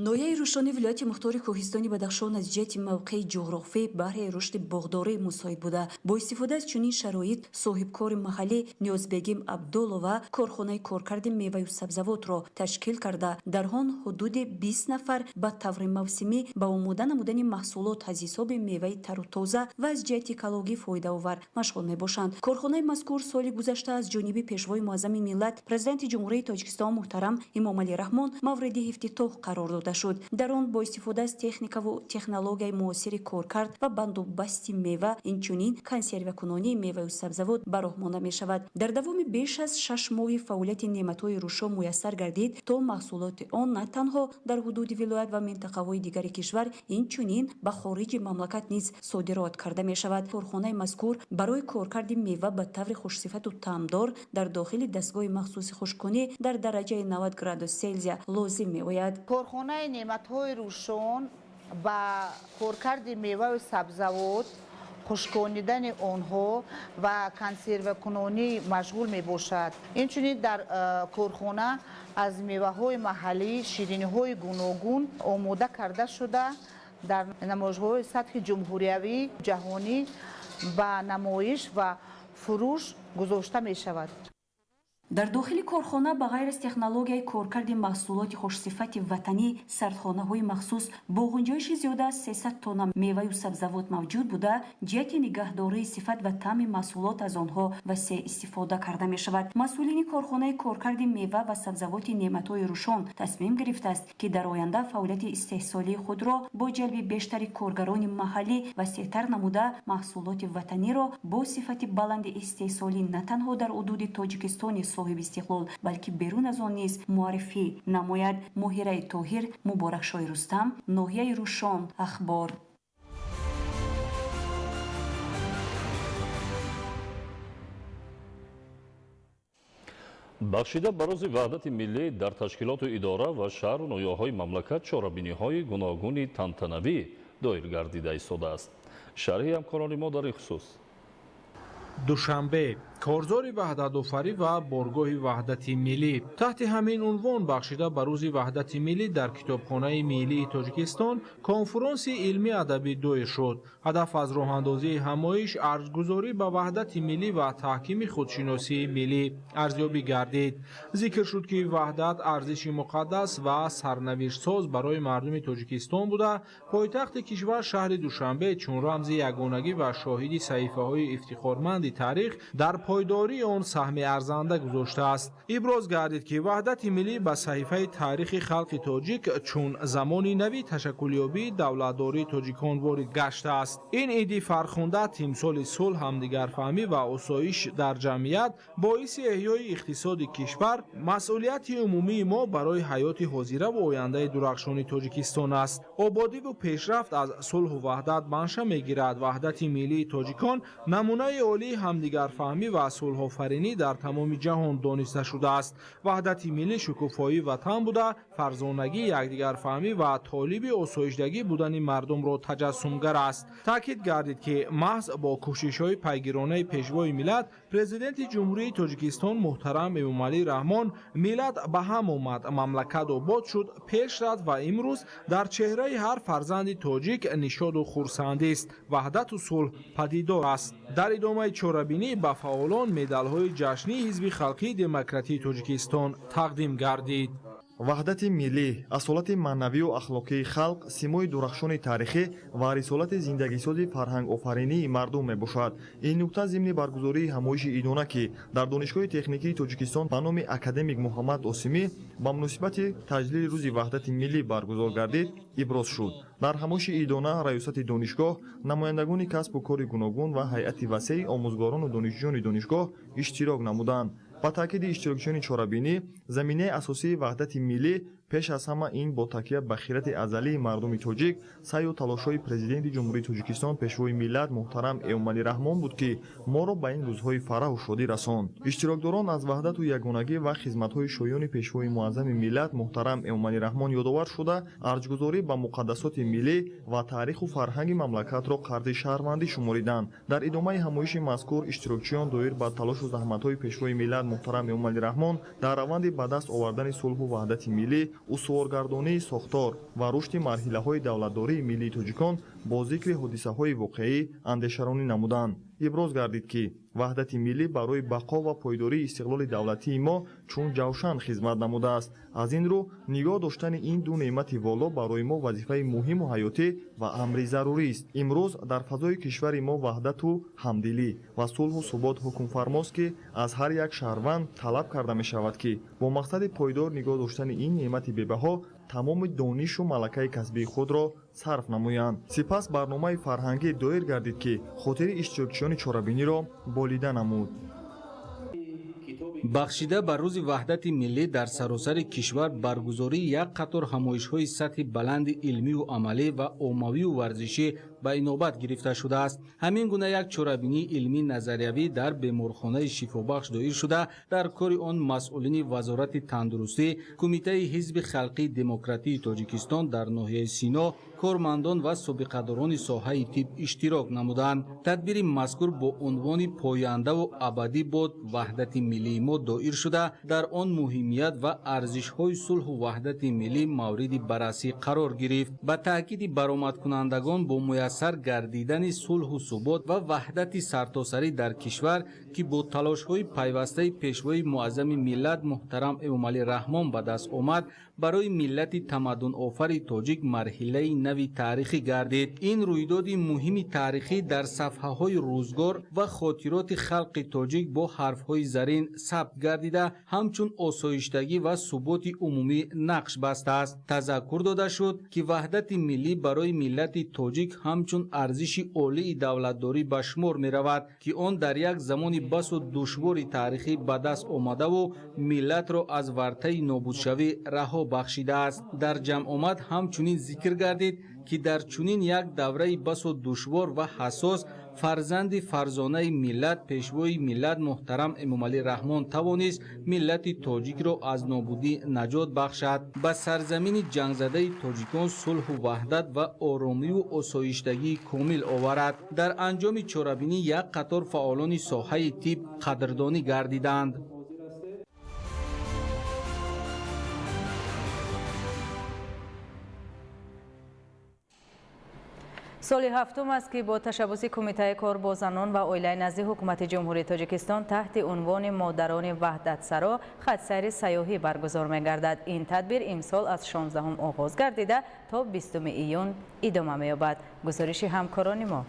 Ноҳияи Рӯшони вилояти мухтори Кӯҳистони Бадахшон аз ҷиҳати мавқеи ҷуғрофӣ баҳри рушди боғдорӣ мусоид буда, бо истифода аз чунин шароит соҳибкори маҳаллӣ Ниёзбегим Абдуллова корхонаи коркарди меваю сабзавотро ташкил карда, дар он ҳудуди 20 нафар ба таври мавсимӣ ба омода намудани маҳсулот аз ҳисоби меваи тару тоза ва аз ҷиҳати экологӣ фоидаовар машғул мебошанд. Корхонаи мазкур соли гузашта аз ҷониби Пешвои муаззами миллат, Президенти Ҷумҳурии Тоҷикистон муҳтарам Эмомалӣ Раҳмон мавриди ифтитоҳ қарор дода шуд. Дар он бо истифода аз техникаву технологияи муосири коркард ва бандубасти мева, инчунин консервакунонии меваю сабзавот ба роҳ монда мешавад. Дар давоми беш аз 6 моҳи фаъолияти неъматҳои Рӯшон муяссар гардид, то маҳсулоти он на танҳо дар ҳудуди вилоят ва минтақаҳои дигари кишвар, инчунин ба хориҷи мамлакат низ содирот карда мешавад. Корхонаи мазкур барои коркарди мева ба таври хушсифату таъмдор дар дохили дастгоҳи махсуси хушккунӣ дар дараҷаи 90 градус Селзия лозим меояд. Корхонаи неъматҳои Рӯшон ба коркарди меваю сабзавот, хушконидани онҳо ва консервакунонӣ машғул мебошад. Инчунин дар корхона аз меваҳои маҳаллӣ шириниҳои гуногун омода карда шуда, дар намоишгоҳҳои сатҳи ҷумҳуриявӣ, ҷаҳонӣ ба намоиш ва фурӯш гузошта мешавад. Дар дохили корхона ба ғайр аз технологияи коркарди маҳсулоти хушсифати ватанӣ, сардхонаҳои махсус бо ғунҷоиши зиёда аз 300 тонна меваю сабзавот мавҷуд буда, ҷиҳати нигаҳдории сифат ва таъми маҳсулот аз онҳо васеъ истифода карда мешавад. Масъулини корхонаи коркарди мева ва сабзавоти неъматҳои Рӯшон тасмим гирифтааст, ки дар оянда фаъолияти истеҳсолии худро бо ҷалби бештари коргарони маҳаллӣ васеътар намуда, маҳсулоти ватаниро бо сифати баланди истеҳсолӣ на танҳо дар ҳудуди Тоҷикистони соҳиби истиқлол, балки берун аз он низ муаррифӣ намояд. Моҳираи Тоҳир, Муборакшоҳи Рустам, ноҳияи Рӯшон, Ахбор. Бахшида ба рӯзи ваҳдати миллӣ дар ташкилоту идора ва шаҳру ноҳияҳои мамлакат чорабиниҳои гуногуни тантанавӣ доир гардида истодааст. Шарҳи ҳамкорони мо дар ин хусус. Душанбе, корзори ваҳдатофарӣ ва боргоҳи ваҳдати миллӣ. Таҳти ҳамин унвон бахшида ба рӯзи ваҳдати миллӣ дар Китобхонаи миллии Тоҷикистон конфронси илмӣ адабӣ доир шуд. Ҳадаф аз роҳандозии ҳамоиш арҷгузорӣ ба ваҳдати миллӣ ва таҳкими худшиносии миллӣ арзёбӣ гардид. Зикр шуд, ки ваҳдат арзиши муқаддас ва сарнавиштсоз барои мардуми Тоҷикистон буда, пойтахти кишвар шаҳри Душанбе чун рамзи ягонагӣ ва шоҳиди саҳифаҳои ифтихорманди таърих дар пойдории он саҳми арзанда гузоштааст. Иброз гардид, ки ваҳдати миллӣ ба саҳифаи таърихи халқи тоҷик чун замони нави ташаккулёбии давлатдории тоҷикон ворид гаштааст. Ин иди фархунда тимсоли сулҳ, ҳамдигарфаҳмӣ ва осоиш дар ҷамъият, боиси эҳёи иқтисоди кишвар, масъулияти умумии мо барои ҳаёти ҳозира ва ояндаи дурахшони Тоҷикистон аст. Ободиву пешрафт аз сулҳу ваҳдат манша мегирад. Ваҳдати миллии тоҷикон намунаи олии ҳамдигарфаҳмӣ ва сулҳофаринӣ дар тамоми ҷаҳон дониста шудааст. Ваҳдати миллӣ шукуфоии ватан буда, фарзонагӣ, якдигарфаҳмӣ ва толиби осоишдагӣ будани мардумро таҷассумгар аст. Таъкид гардид, ки маҳз бо кӯшишҳои пайгиронаи Пешвои миллат, Президенти Ҷумҳурии Тоҷикистон муҳтарам Эмомалӣ Раҳмон, миллат ба ҳам омад, мамлакат обод шуд, пеш рафт ва имрӯз дар чеҳраи ҳар фарзанди тоҷик нишоду хурсандист, ваҳдату сулҳ падидор аст. Дар идомаи чорабинӣ ба фаъолон медалҳои ҷашнии Ҳизби халқии демократии Тоҷикистон тақдим гардид. Ваҳдати миллӣ, асолати маънавию ахлоқии халқ, симои дурахшони таърихӣ ва рисолати зиндагисози фарҳангофаринии мардум мебошад. Ин нукта зимни баргузории ҳамоиши идона, ки дар Донишгоҳи техникии Тоҷикистон ба номи академик Муҳаммад Осимӣ ба муносибати таҷлили рӯзи ваҳдати миллӣ баргузор гардид, иброз шуд. Дар ҳамоиши идона раёсати донишгоҳ, намояндагони касбу кори гуногун ва ҳайати васеи омӯзгорону донишҷӯёни донишгоҳ иштирок намуданд. Ба таъкиди иштирокчиёни чорабинӣ, заминаи асосии ваҳдати миллӣ пеш аз ҳама ин бо такя ба хирати азалии мардуми тоҷик, саъю талошҳои Президенти Ҷумҳурии Тоҷикистон, Пешвои миллат муҳтарам Эмомалӣ Раҳмон буд, ки моро ба ин рӯзҳои фараҳу шодӣ расонд. Иштирокдорон аз ваҳдату ягонагӣ ва хизматҳои шоёни Пешвои муаззами миллат муҳтарам Эмомалӣ Раҳмон ёдовар шуда, арҷгузорӣ ба муқаддасоти миллӣ ва таъриху фарҳанги мамлакатро қарзи шаҳрвандӣ шумориданд. Дар идомаи ҳамоиши мазкур иштирокчиён доир ба талошу заҳматҳои Пешвои миллат муҳтарам Эмомалӣ Раҳмон дар раванди ба даст овардани сулҳу ваҳдати миллӣ, устуворгардонии сохтор ва рушди марҳилаҳои давлатдории миллии тоҷикон бо зикри ҳодисаҳои воқеӣ андешаронӣ намуданд. Иброз гардид, ки ваҳдати миллӣ барои бақо ва пойдории истиқлоли давлатии мо чун ҷавшан хизмат намудааст. Аз ин рӯ нигоҳ доштани ин ду неъмати воло барои мо вазифаи муҳиму ҳаётӣ ва амри зарурист. Имрӯз дар фазои кишвари мо ваҳдату ҳамдилӣ ва сулҳу субот ҳукмфармост, ки аз ҳар як шаҳрванд талаб карда мешавад, ки бо мақсади пойдор нигоҳ доштани ин неъмати бебаҳо тамоми донишу малакаи касбии худро сарф намоянд. Сипас барномаи фарҳангӣ доир гардид, ки хотири иштирокчиёни чорабиниро болида намуд. Бахшида ба рӯзи ваҳдати миллӣ дар саросари кишвар баргузории як қатор ҳамоишҳои сатҳи баланди илмию амалӣ ва оммавию варзишӣ ба инобат гирифта шудааст. Ҳамин гуна як чорабинии илмии назариявӣ дар беморхонаи шифобахш доир шуда, дар кори он масъулини Вазорати тандурустӣ, Кумитаи ҳизби халқии демократии Тоҷикистон дар ноҳияи Сино, кормандон ва собиқадорони соҳаи тиб иштирок намуданд. Тадбири мазкур бо унвони «Пояндаву абадӣ бод ваҳдати миллии мо» доир шуда, дар он муҳимият ва арзишҳои сулҳу ваҳдати миллӣ мавриди баррасӣ қарор гирифт. Ба таъкиди баромадкунандагон, бо муяссар гардидани сулҳу субот ва ваҳдати сартосарӣ дар кишвар, ки бо талошҳои пайвастаи пешвои муаззами миллат муҳтарам Эмомалӣ Раҳмон ба даст омад, барои миллати тамаддунофари тоҷик марҳилаи нави таърихӣ гардид. Ин рӯйдоди муҳими таърихӣ дар сафҳаҳои рӯзгор ва хотироти халқи тоҷик бо ҳарфҳои зарин сабт гардида, ҳамчун осоиштагӣ ва суботи умумӣ нақш бастааст. Тазаккур дода шуд, ки ваҳдати миллӣ барои миллати тоҷик ҳамчун арзиши олии давлатдорӣ ба шумор меравад, ки он дар як замони басу душвори таърихӣ ба даст омадаву миллатро аз вартаи нобудшавӣ раҳо бахшидааст. Дар ҷамъомад ҳамчунин зикр гардид, ки дар чунин як давраи басу душвор ва ҳассос фарзанди фарзонаи миллат, пешвои миллат муҳтарам Эмомалӣ Раҳмон тавонист миллати тоҷикро аз нобудӣ наҷот бахшад, ба сарзамини ҷангзадаи тоҷикон сулҳу ваҳдат ва оромиву осоиштагии комил оварад. Дар анҷоми чорабинӣ як қатор фаъолони соҳаи тиб қадрдонӣ гардиданд. Соли ҳафтум аст, ки бо ташаббуси Кумитаи кор бо занон ва оилаи назди Ҳукумати Ҷумҳурии Тоҷикистон таҳти унвони «Модарони ваҳдатсаро» хатсайри сайёҳӣ баргузор мегардад. Ин тадбир имсол аз 16 оғоз гардида, то 20 июн идома меёбад. Гузориши ҳамкорони мо.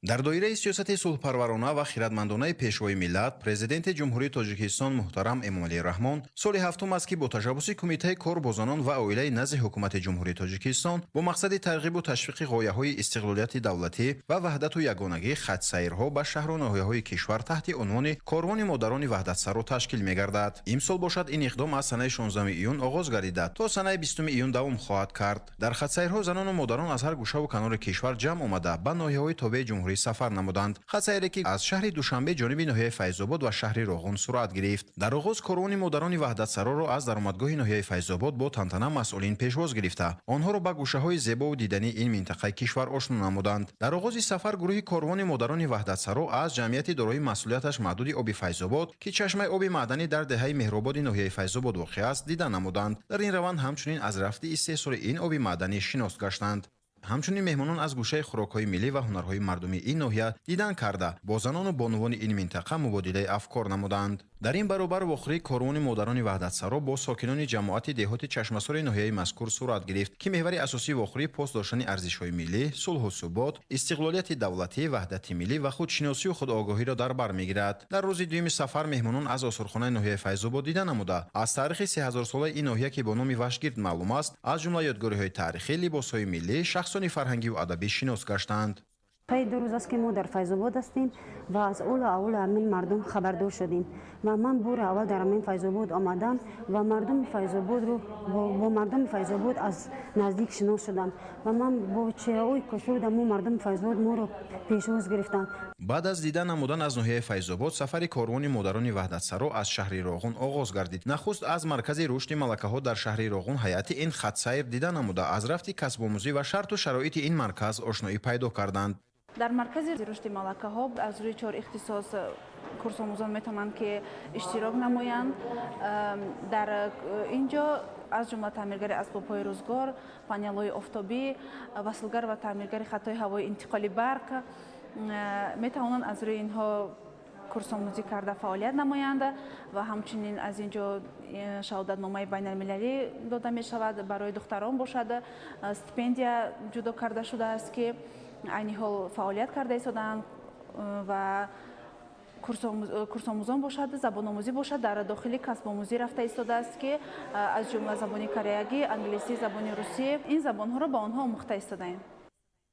Дар доираи сиёсати сулҳпарварона ва хиратмандонаи пешвои миллат, президенти Ҷумҳурии Тоҷикистон муҳтарам Эмомалӣ Раҳмон, соли ҳафтум аст, ки бо ташаббуси Кумитаи кор бо занон ва оилаи назди Ҳукумати Ҷумҳурии Тоҷикистон бо мақсади тарғибу ташвиқи ғояҳои истиқлолияти давлатӣ ва ваҳдату ягонагӣ хатсайрҳо ба шаҳру ноҳияҳои кишвар таҳти унвони «Корвони модарони ваҳдатсаро» ташкил мегардад. Имсол бошад, ин иқдом аз санаи 16 июн оғоз гардида, то санаи 20 июн давом хоҳад кард. Дар хатсайрҳо занону модарон аз ҳар гӯшаву канори кишвар ҷамъ омада, ба ноҳияҳои тобеи ҷумҳурӣ сафар намуданд. Хатсайре, ки аз шаҳри Душанбе ҷониби ноҳияи Файзобод ва шаҳри Роғун сурат гирифт. Дар оғоз корвони модарони ваҳдатсароро аз даромадгоҳи ноҳияи Файзобод бо тантана масъулин пешвоз гирифта, онҳоро ба гӯшаҳои зебову дидании ин минтақаи кишвар ошно намуданд. Дар оғози сафар гурӯҳи корвони модарони ваҳдатсаро аз ҷамъияти дорои масъулияташ маҳдуди оби Файзобод, ки чашмаи оби маъданӣ дар деҳаи Меҳрободи ноҳияи Файзобод воқеъ аст, дида намуданд. Дар ин раванд ҳамчунин аз рафти истеҳсоли ин оби маъданӣ шинос гаштанд. Ҳамчунин меҳмонон аз гӯшаи хӯрокҳои миллӣ ва ҳунарҳои мардумии ин ноҳия дидан карда, бо занону бонувони ин минтақа мубодилаи афкор намуданд. Дар ин баробар вохӯрии корвони модарони ваҳдатсаро бо сокинони ҷамоати деҳоти Чашмасори ноҳияи мазкур сурат гирифт, ки меҳвари асосии вохӯрӣ пос доштани арзишҳои миллӣ, сулҳу субот, истиқлолияти давлатӣ, ваҳдати миллӣ ва худшиносию худогоҳиро дар бар мегирад. Дар рӯзи дуюми сафар меҳмонон аз осорхонаи ноҳияи Файзобод дида намуда, аз таърихи 3000-солаи ин ноҳия, ки бо номи Вашгирд маълум аст, аз ҷумла ёдгориҳои таърихӣ, либосҳои миллӣ, шахсони фарҳангиву адабӣ шинос гаштанд. Пай 2 рӯз аст, ки мо дар Файзобод ҳастем ва аз олу аввал ҳамин мардум хабардор шудем ва ман бори аввал дар ҳамин Файзобод омадам ва мардуми Файзободро бо мардуми Файзобод аз наздик шинос шудам ва ман бо чеҳраҳои кушода мо мардуми Файзобод моро пешвоз гирифтанд. Баъд аз дида намудан аз ноҳияи Файзобод сафари корвони модарони ваҳдатсаро аз шаҳри Роғун оғоз гардид. Нахуст аз маркази рушди малакаҳо дар шаҳри Роғун ҳайати ин хатсайр дида намуда, аз рафти касбомӯзӣ ва шарту шароити ин марказ ошноӣ пайдо карданд. Дар маркази рушди малакаҳо аз рӯи 4 ихтисос курсомӯзон метавонанд ки иштирок намоянд. Дар ин ҷо аз ҷумла таъмиргари асбобҳои рӯзгор, панелҳои офтобӣ, васлгар ва таъмиргари хатҳои ҳавои интиқоли барқ метавонанд аз рӯи инҳо курсомӯзӣ карда фаъолият намоянд ва ҳамчунин аз ин ҷо шаҳодатномаи байналмилалӣ дода мешавад. Барои духтарон бошад стипендия ҷудо карда шудааст, ки айни ҳол фаъолият карда истодаанд ва курсомӯзон бошад, забономӯзӣ бошад, дар дохили касбомӯзӣ рафта истодааст, ки аз ҷумла забони кореягӣ, англисӣ, забони русӣ, ин забонҳоро ба онҳо омӯхта истодаем.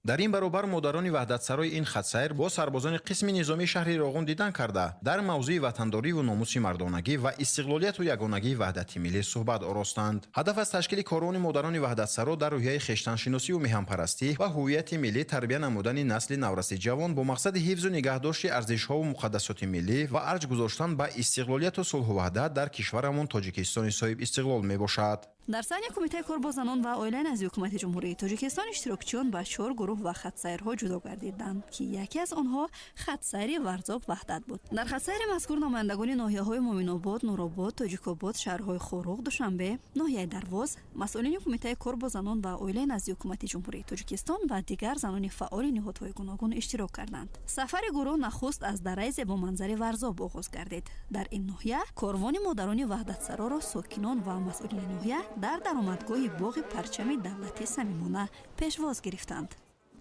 Дар ин баробар модарони ваҳдатсарои ин хатсайр бо сарбозони қисми низомии шаҳри Роғун дидан карда, дар мавзӯи ватандориву номуси мардонагӣ ва истиқлолияту ягонагии ваҳдати миллӣ суҳбат оростанд. Ҳадаф аз ташкили корвони модарони ваҳдатсаро дар рӯҳияи хештаншиносиву меҳанпарастӣ ва ҳуввияти миллӣ тарбия намудани насли навраси ҷавон бо мақсади ҳифзу нигаҳдошти арзишҳову муқаддасоти миллӣ ва арҷ гузоштан ба истиқлолияту сулҳу ваҳдат дар кишварамон Тоҷикистони соҳибистиқлол мебошад. Дар саҳни Кумитаи кор бо занон ва оила назди Ҳукумати Ҷумҳурии Тоҷикистон иштирокчиён ба 4 гурӯҳ ва хатсайрҳо ҷудо гардиданд, ки яке аз онҳо хатсайри Варзоб Ваҳдат буд. Дар хатсайри мазкур намояндагони ноҳияҳои Муъминобод, Нуробод, Тоҷикобод, шаҳрҳои Хоруғ, Душанбе, ноҳияи Дарвоз, масъулини Кумитаи кор бо занон ва оила назди Ҳукумати Ҷумҳурии Тоҷикистон ва дигар занони фаъоли ниҳодҳои гуногун иштирок карданд. Сафари гурӯҳ нахуст аз дараи зебоманзари Варзоб оғоз гардид. Дар ин ноҳия корвони модарони ваҳдатсароро сокинон ва масъулини ноҳия дар даромадгоҳи боғи парчами давлатӣ самимона пешвоз гирифтанд.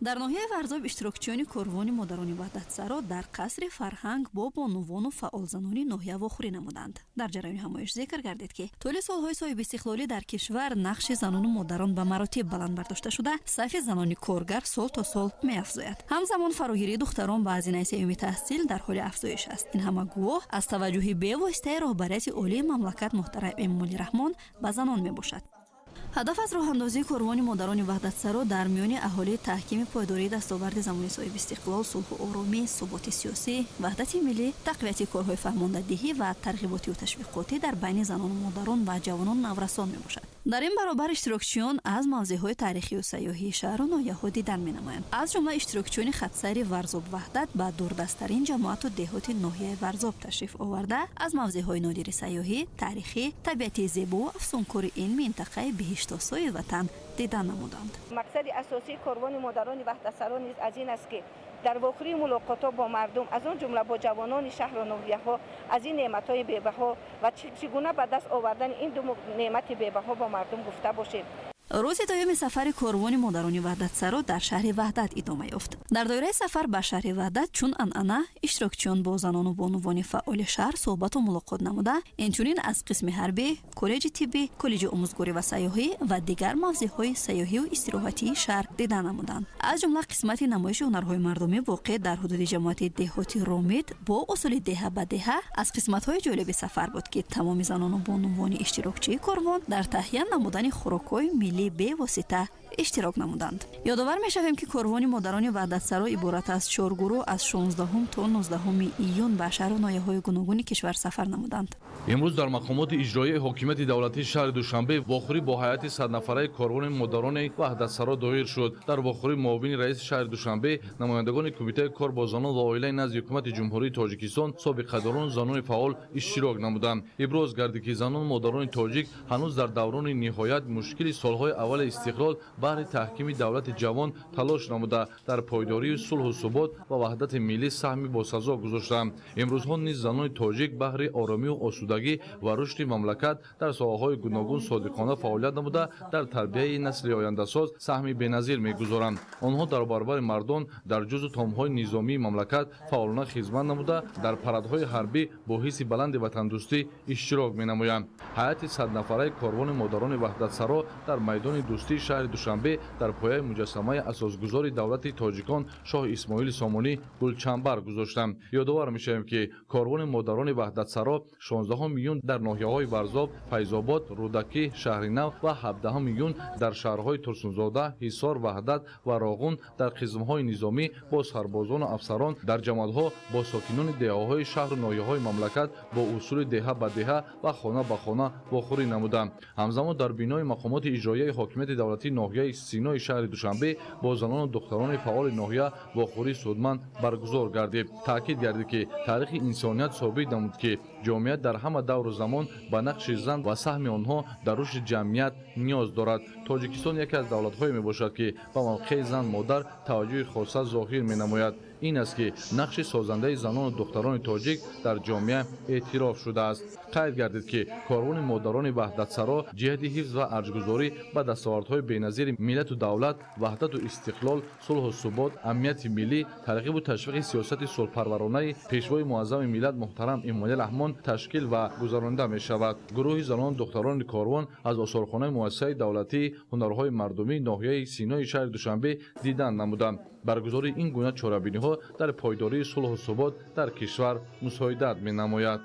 Дар ноҳияи Варзоб иштирокчиёни корвони модарони ваҳдатсаро дар қасри фарҳанг бо бонувону фаъолзанони ноҳия вохӯрӣ намуданд. Дар ҷараёни ҳамоиш зикр гардид, ки тӯли солҳои соҳибистиқлолӣ дар кишвар нақши занону модарон ба маротиб баланд бардошта шуда, сафи занони коргар сол то сол меафзояд. Ҳамзамон фарогирии духтарон ба ҳазинаи сеюми таҳсил дар ҳоли афзоиш аст. Ин ҳама гувоҳ аз таваҷҷӯҳи бевоситаи роҳбарияти олии мамлакат муҳтарам Эмомалӣ Раҳмон ба занон мебошад. Ҳадаф аз роҳандозии корвони модарони ваҳдатсаро дар миёни аҳолӣ таҳкими пойдории дастоварди замони соҳибистиқлол, сулҳу оромӣ, суботи сиёсӣ, ваҳдати миллӣ, тақвияти корҳои фаҳмондадиҳӣ ва тарғиботию ташвиқотӣ дар байни занону модарон ва ҷавонону наврасон мебошад. Дар ин баробар иштирокчиён аз мавзеъҳои таърихию сайёҳии шаҳру ноҳияҳо дидан менамоянд. Аз ҷумла иштирокчиёни хатсайри Варзоб Ваҳдат ба дурдасттарин ҷамоату деҳоти ноҳияи Варзоб ташриф оварда, аз мавзеъҳои нодири сайёҳӣ, таърихӣ, табиати зебову афсункори ин минтақаи биҳиштосои ватан дидан намуданд. Мақсади асосии корвони модарони ваҳдатсаро низ аз ин аст, ки дар вохӯрии мулоқотҳо бо мардум, аз он ҷумла бо ҷавонони шаҳру ноҳияҳо, аз ин неъматҳои бебаҳо ва чӣ гуна ба даст овардани ин ду неъмати бебаҳо бо мардум гуфта бошем. Рӯзи дуюми сафари корвони модарони ваҳдатсаро дар шаҳри Ваҳдат идома ёфт. Дар доираи сафар ба шаҳри Ваҳдат чун анъана иштирокчиён бо занону бонувони фаъоли шаҳр суҳбату мулоқот намуда, инчунин аз қисми ҳарбӣ, коллеҷи тиббӣ, коллеҷи омӯзгорӣ ва сайёҳӣ ва дигар мавзеъҳои сайёҳию истироҳатии шаҳр дида намуданд. Аз ҷумла қисмати намоиши ҳунарҳои мардумӣ воқеъ дар ҳудуди ҷамоати деҳоти Ромид бо усули деҳа ба деҳа аз қисматҳои ҷолиби сафар буд, ки тамоми занону бонувони иштирокчии корвон дар таҳия намудани хӯрокҳои миллӣ бевосита иштирок намуданд. Ёдовар мешавем, ки корвони модарони ваҳдатсаро иборат аз 4 гурӯҳ аз 16 то 19 июн ба шаҳру ноҳияҳои гуногуни кишвар сафар намуданд. Имрӯз дар мақомоти иҷроияи ҳокимияти давлатии шаҳри Душанбе вохӯрӣ бо ҳайати 100-нафараи корвони модарони ваҳдатсаро доир шуд. Дар вохӯрӣ муовини раиси шаҳри Душанбе, намояндагони Кумитаи кор бо занон ва оилаи назди Ҳукумати Ҷумҳурии Тоҷикистон, собиқадорон, занони фаъол иштирок намуданд. Иброз гардид, ки занон модарони тоҷик ҳанӯз дар даврони ниҳоят мушкили солҳои аввали истиқлол баҳри таҳкими давлати ҷавон талош намуда, дар пойдории сулҳу субот ва ваҳдати миллӣ саҳми босазо гузоштанд. Имрӯзҳо низ занони тоҷик баҳри оромию осудагӣ ва рушди мамлакат дар соҳаҳои гуногун содиқона фаъолият намуда, дар тарбияи насли ояндасоз саҳми беназир мегузоранд. Онҳо дар баробари мардон дар ҷузу томҳои низомии мамлакат фаъолона хизмат намуда, дар парадҳои ҳарбӣ бо ҳисси баланди ватандӯстӣ иштирок менамоянд. Ҳайати 100-нафараи корвони модарони ваҳдатсаро дар майдони дӯстии шаҳри Душанбе дар пояи муҷассамаи асосгузори давлати тоҷикон шоҳ Исмоили Сомонӣ гулчанбар гузоштанд. Ёдовар мешавем, ки корвони модарони ваҳдатсаро 16 июн дар ноҳияҳои Варзоб, Файзобод, Рӯдакӣ, Шаҳринав ва 17 июн дар шаҳрҳои Турсунзода, Ҳисор, Ваҳдат ва Роғун дар қисмҳои низомӣ бо сарбозону афсарон, дар ҷамоатҳо бо сокинони деҳаҳои шаҳру ноҳияҳои мамлакат бо усули деҳа ба деҳа ва хона ба хона вохӯрӣ намуданд. Ҳамзамон дар бинои мақомоти иҷроияи иҷроияи ҳокимияти давлатии ноҳияи Синои шаҳри Душанбе бо занону духтарони фаъоли ноҳия вохӯрии судманд баргузор гардид. Таъкид гардид, ки таърихи инсоният собит намуд, ки ҷомеа дар ҳама давру замон ба нақши зан ва саҳми онҳо дар рушди ҷамъият ниёз дорад. Тоҷикистон яке аз давлатҳое мебошад, ки ба мавқеи зан-модар таваҷҷӯҳи хоса зоҳир менамояд. Ин аст, ки нақши созандаи занону духтарони тоҷик дар ҷомеа эътироф шудааст. Қайд гардид, ки корвони модарони ваҳдатсаро ҷиҳати ҳифз ва арҷгузорӣ ба дастовардҳои беназири миллату давлат, ваҳдату истиқлол, сулҳу субот, амнияти миллӣ, тарғибу ташвиқи сиёсати сулҳпарваронаи пешвои муаззами миллат муҳтарам Эмомалӣ Раҳмон ташкил ва гузаронида мешавад. Гурӯҳи занону духтарони корвон аз осорхонаи муассисаи давлатии ҳунарҳои мардумии ноҳияи Синои шаҳри Душанбе дидан намуданд. Баргузории ин гуна чорабиниҳо дар пойдории сулҳу субот дар кишвар мусоидат менамояд.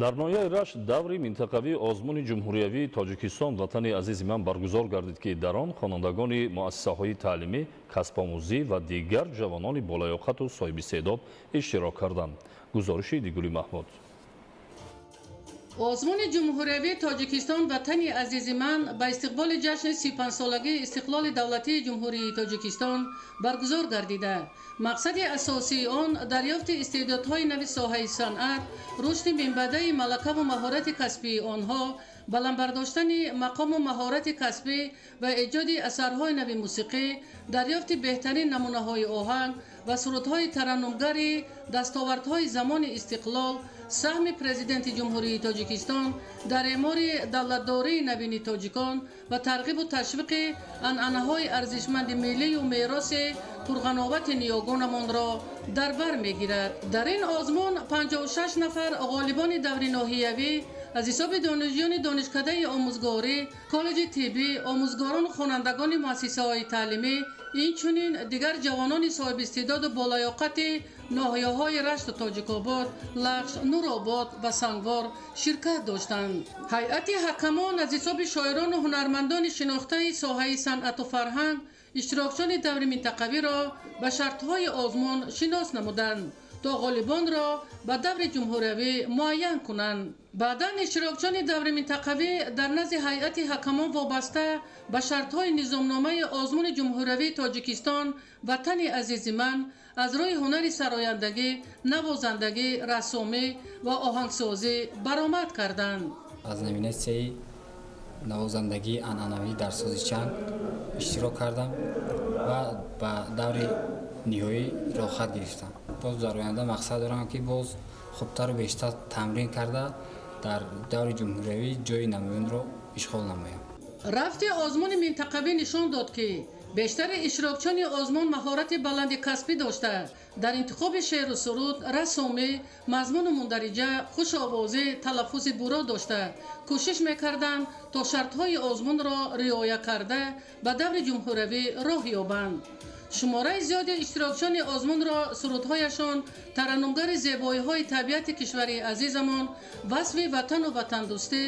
Дар ноҳияи Рашт даври минтақавии озмуни ҷумҳуриявии Тоҷикистон «Ватани азизи ман» баргузор гардид, ки дар он хонандагони муассисаҳои таълимӣ, касбомӯзӣ ва дигар ҷавонони болаёқату соҳибистеъдод иштирок карданд. Гузориши Дигули Маҳмуд. Озмуни ҷумҳуриявии Тоҷикистон «Ватани азизи ман» ба истиқболи ҷашни 35-солагии истиқлоли давлатии Ҷумҳурии Тоҷикистон баргузор гардида. Мақсади асосии он дарёфти истеъдодҳои нави соҳаи санъат, рушди минбаъдаи малакаву маҳорати касбии онҳо, баланд бардоштани мақому маҳорати касбӣ ва эҷоди асарҳои нави мусиқӣ, дарёфти беҳтарин намунаҳои оҳанг ва сурудҳои тараннумгари дастовардҳои замони истиқлол, саҳми Президенти Ҷумҳурии Тоҷикистон дар эъмори давлатдории навини тоҷикон ва тарғибу ташвиқи анъанаҳои арзишманди миллию мероси пурғановати ниёгонамонро дар бар мегирад. Дар ин озмун 56 нафар ғолибони даври ноҳиявӣ аз ҳисоби донишҷӯёни донишкадаи омӯзгорӣ, коллеҷи тиббӣ, омӯзгорону хонандагони муассисаҳои таълимӣ, инчунин дигар ҷавонони соҳибистеъдоду болаёқати ноҳияҳои Рашту Тоҷикобод, Лахш, Нуробод ва Сангвор ширкат доштанд. Ҳайати ҳакамон аз ҳисоби шоирону ҳунармандони шинохтаи соҳаи санъату фарҳанг иштирокчиёни даври минтақавиро ба шартҳои озмун шинос намуданд, то ғолибонро ба даври ҷумҳуриявӣ муайян кунанд. Баъдан иштирокчиёни даври минтақавӣ дар назди ҳайати ҳакамон вобаста ба шартҳои низомномаи озмуни ҷумҳуриявии Тоҷикистон «Ватани азизи ман» аз рӯи ҳунари сарояндагӣ, навозандагӣ, рассомӣ ва оҳангсозӣ баромад карданд. Аз номинатсияи навозандагии анъанавӣ дар сози чанг иштирок кардам ва ба даври ниҳоӣ роҳхат гирифтам. Боз дар оянда мақсад дорам, ки боз хубтару бештар тамрин карда дар даври ҷумҳуриявӣ ҷои намоёнро ишғол намоям. Рафти озмуни минтақавӣ нишон дод, ки бештари иштирокчиёни озмун маҳорати баланди касбӣ дошта, дар интихоби шеъру суруд, рассомӣ, мазмуну мундариҷа, хушовозӣ, талаффузи буро дошта кӯшиш мекарданд, то шартҳои озмунро риоя карда ба даври ҷумҳуриявӣ роҳ ёбанд. Шумораи зиёди иштирокчиёни озмунро сурудҳояшон тараннумгари зебоиҳои табиати кишвари азизамон, васфи ватану ватандӯстӣ,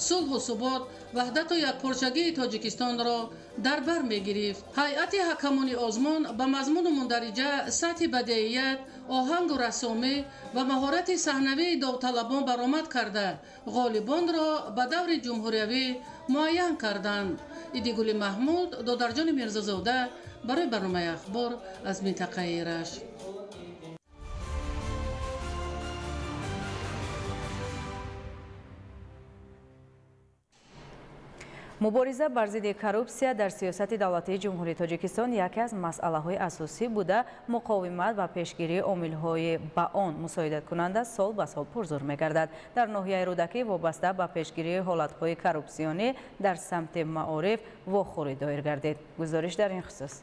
сулҳу субот, ваҳдату якпорчагии Тоҷикистонро дар бар мегирифт. Ҳайати ҳакамони озмун ба мазмуну мундариҷа, сатҳи бадеият, оҳангу рассомӣ ва маҳорати саҳнавии довталабон баромад карда, ғолибонро ба даври ҷумҳуриявӣ муайян карданд. Идигули Маҳмуд, Додарҷони Мирзозода барои барномаи «Ахбор» аз минтақаи Рашт. Мубориза бар зидди коррупсия дар сиёсати давлатии Ҷумҳурии Тоҷикистон яке аз масъалаҳои асосӣ буда, муқовимат ва пешгирии омилҳои ба он мусоидаткунанда сол ба сол пурзур мегардад. Дар ноҳияи Рӯдакӣ вобаста ба пешгирии ҳолатҳои коррупсионӣ дар самти маориф вохӯрӣ доир гардид. Гузориш дар ин хусус.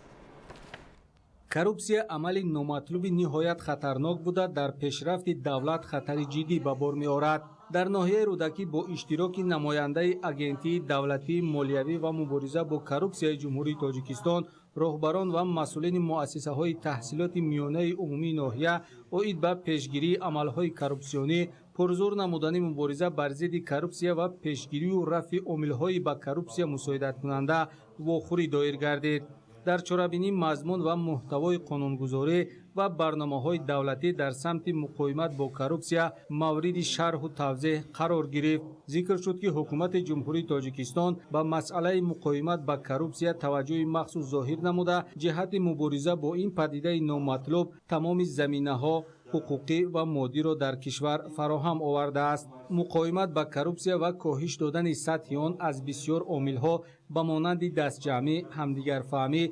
Коррупсия амали номатлуби ниҳоят хатарнок буда, дар пешрафти давлат хатари ҷиддӣ ба бор меорад. Дар ноҳияи Рӯдакӣ бо иштироки намояндаи Агентии давлатии молиявӣ ва мубориза бо коррупсияи Ҷумҳурии Тоҷикистон, роҳбарон ва масъулини муассисаҳои таҳсилоти миёнаи умумии ноҳия оид ба пешгирии амалҳои коррупсионӣ, пурзур намудани мубориза бар зидди коррупсия ва пешгирию рафъи омилҳои ба коррупсия мусоидаткунанда вохӯрӣ доир гардид. Дар чорабинӣ мазмун ва муҳтавои қонунгузорӣ ва барномаҳои давлатӣ дар самти муқовимат бо коррупсия мавриди шарҳу тавзеҳ қарор гирифт. Зикр шуд, ки ҳукумати Ҷумҳурии Тоҷикистон ба масъалаи муқовимат ба коррупсия таваҷҷӯҳи махсус зоҳир намуда, ҷиҳати мубориза бо ин падидаи номатлуб тамоми заминаҳо ҳуқуқӣ ва моддиро дар кишвар фароҳам овардааст. Муқовимат ба коррупсия ва коҳиш додани сатҳи он аз бисёр омилҳо ба монанди дастҷамъӣ, ҳамдигарфаҳмӣ,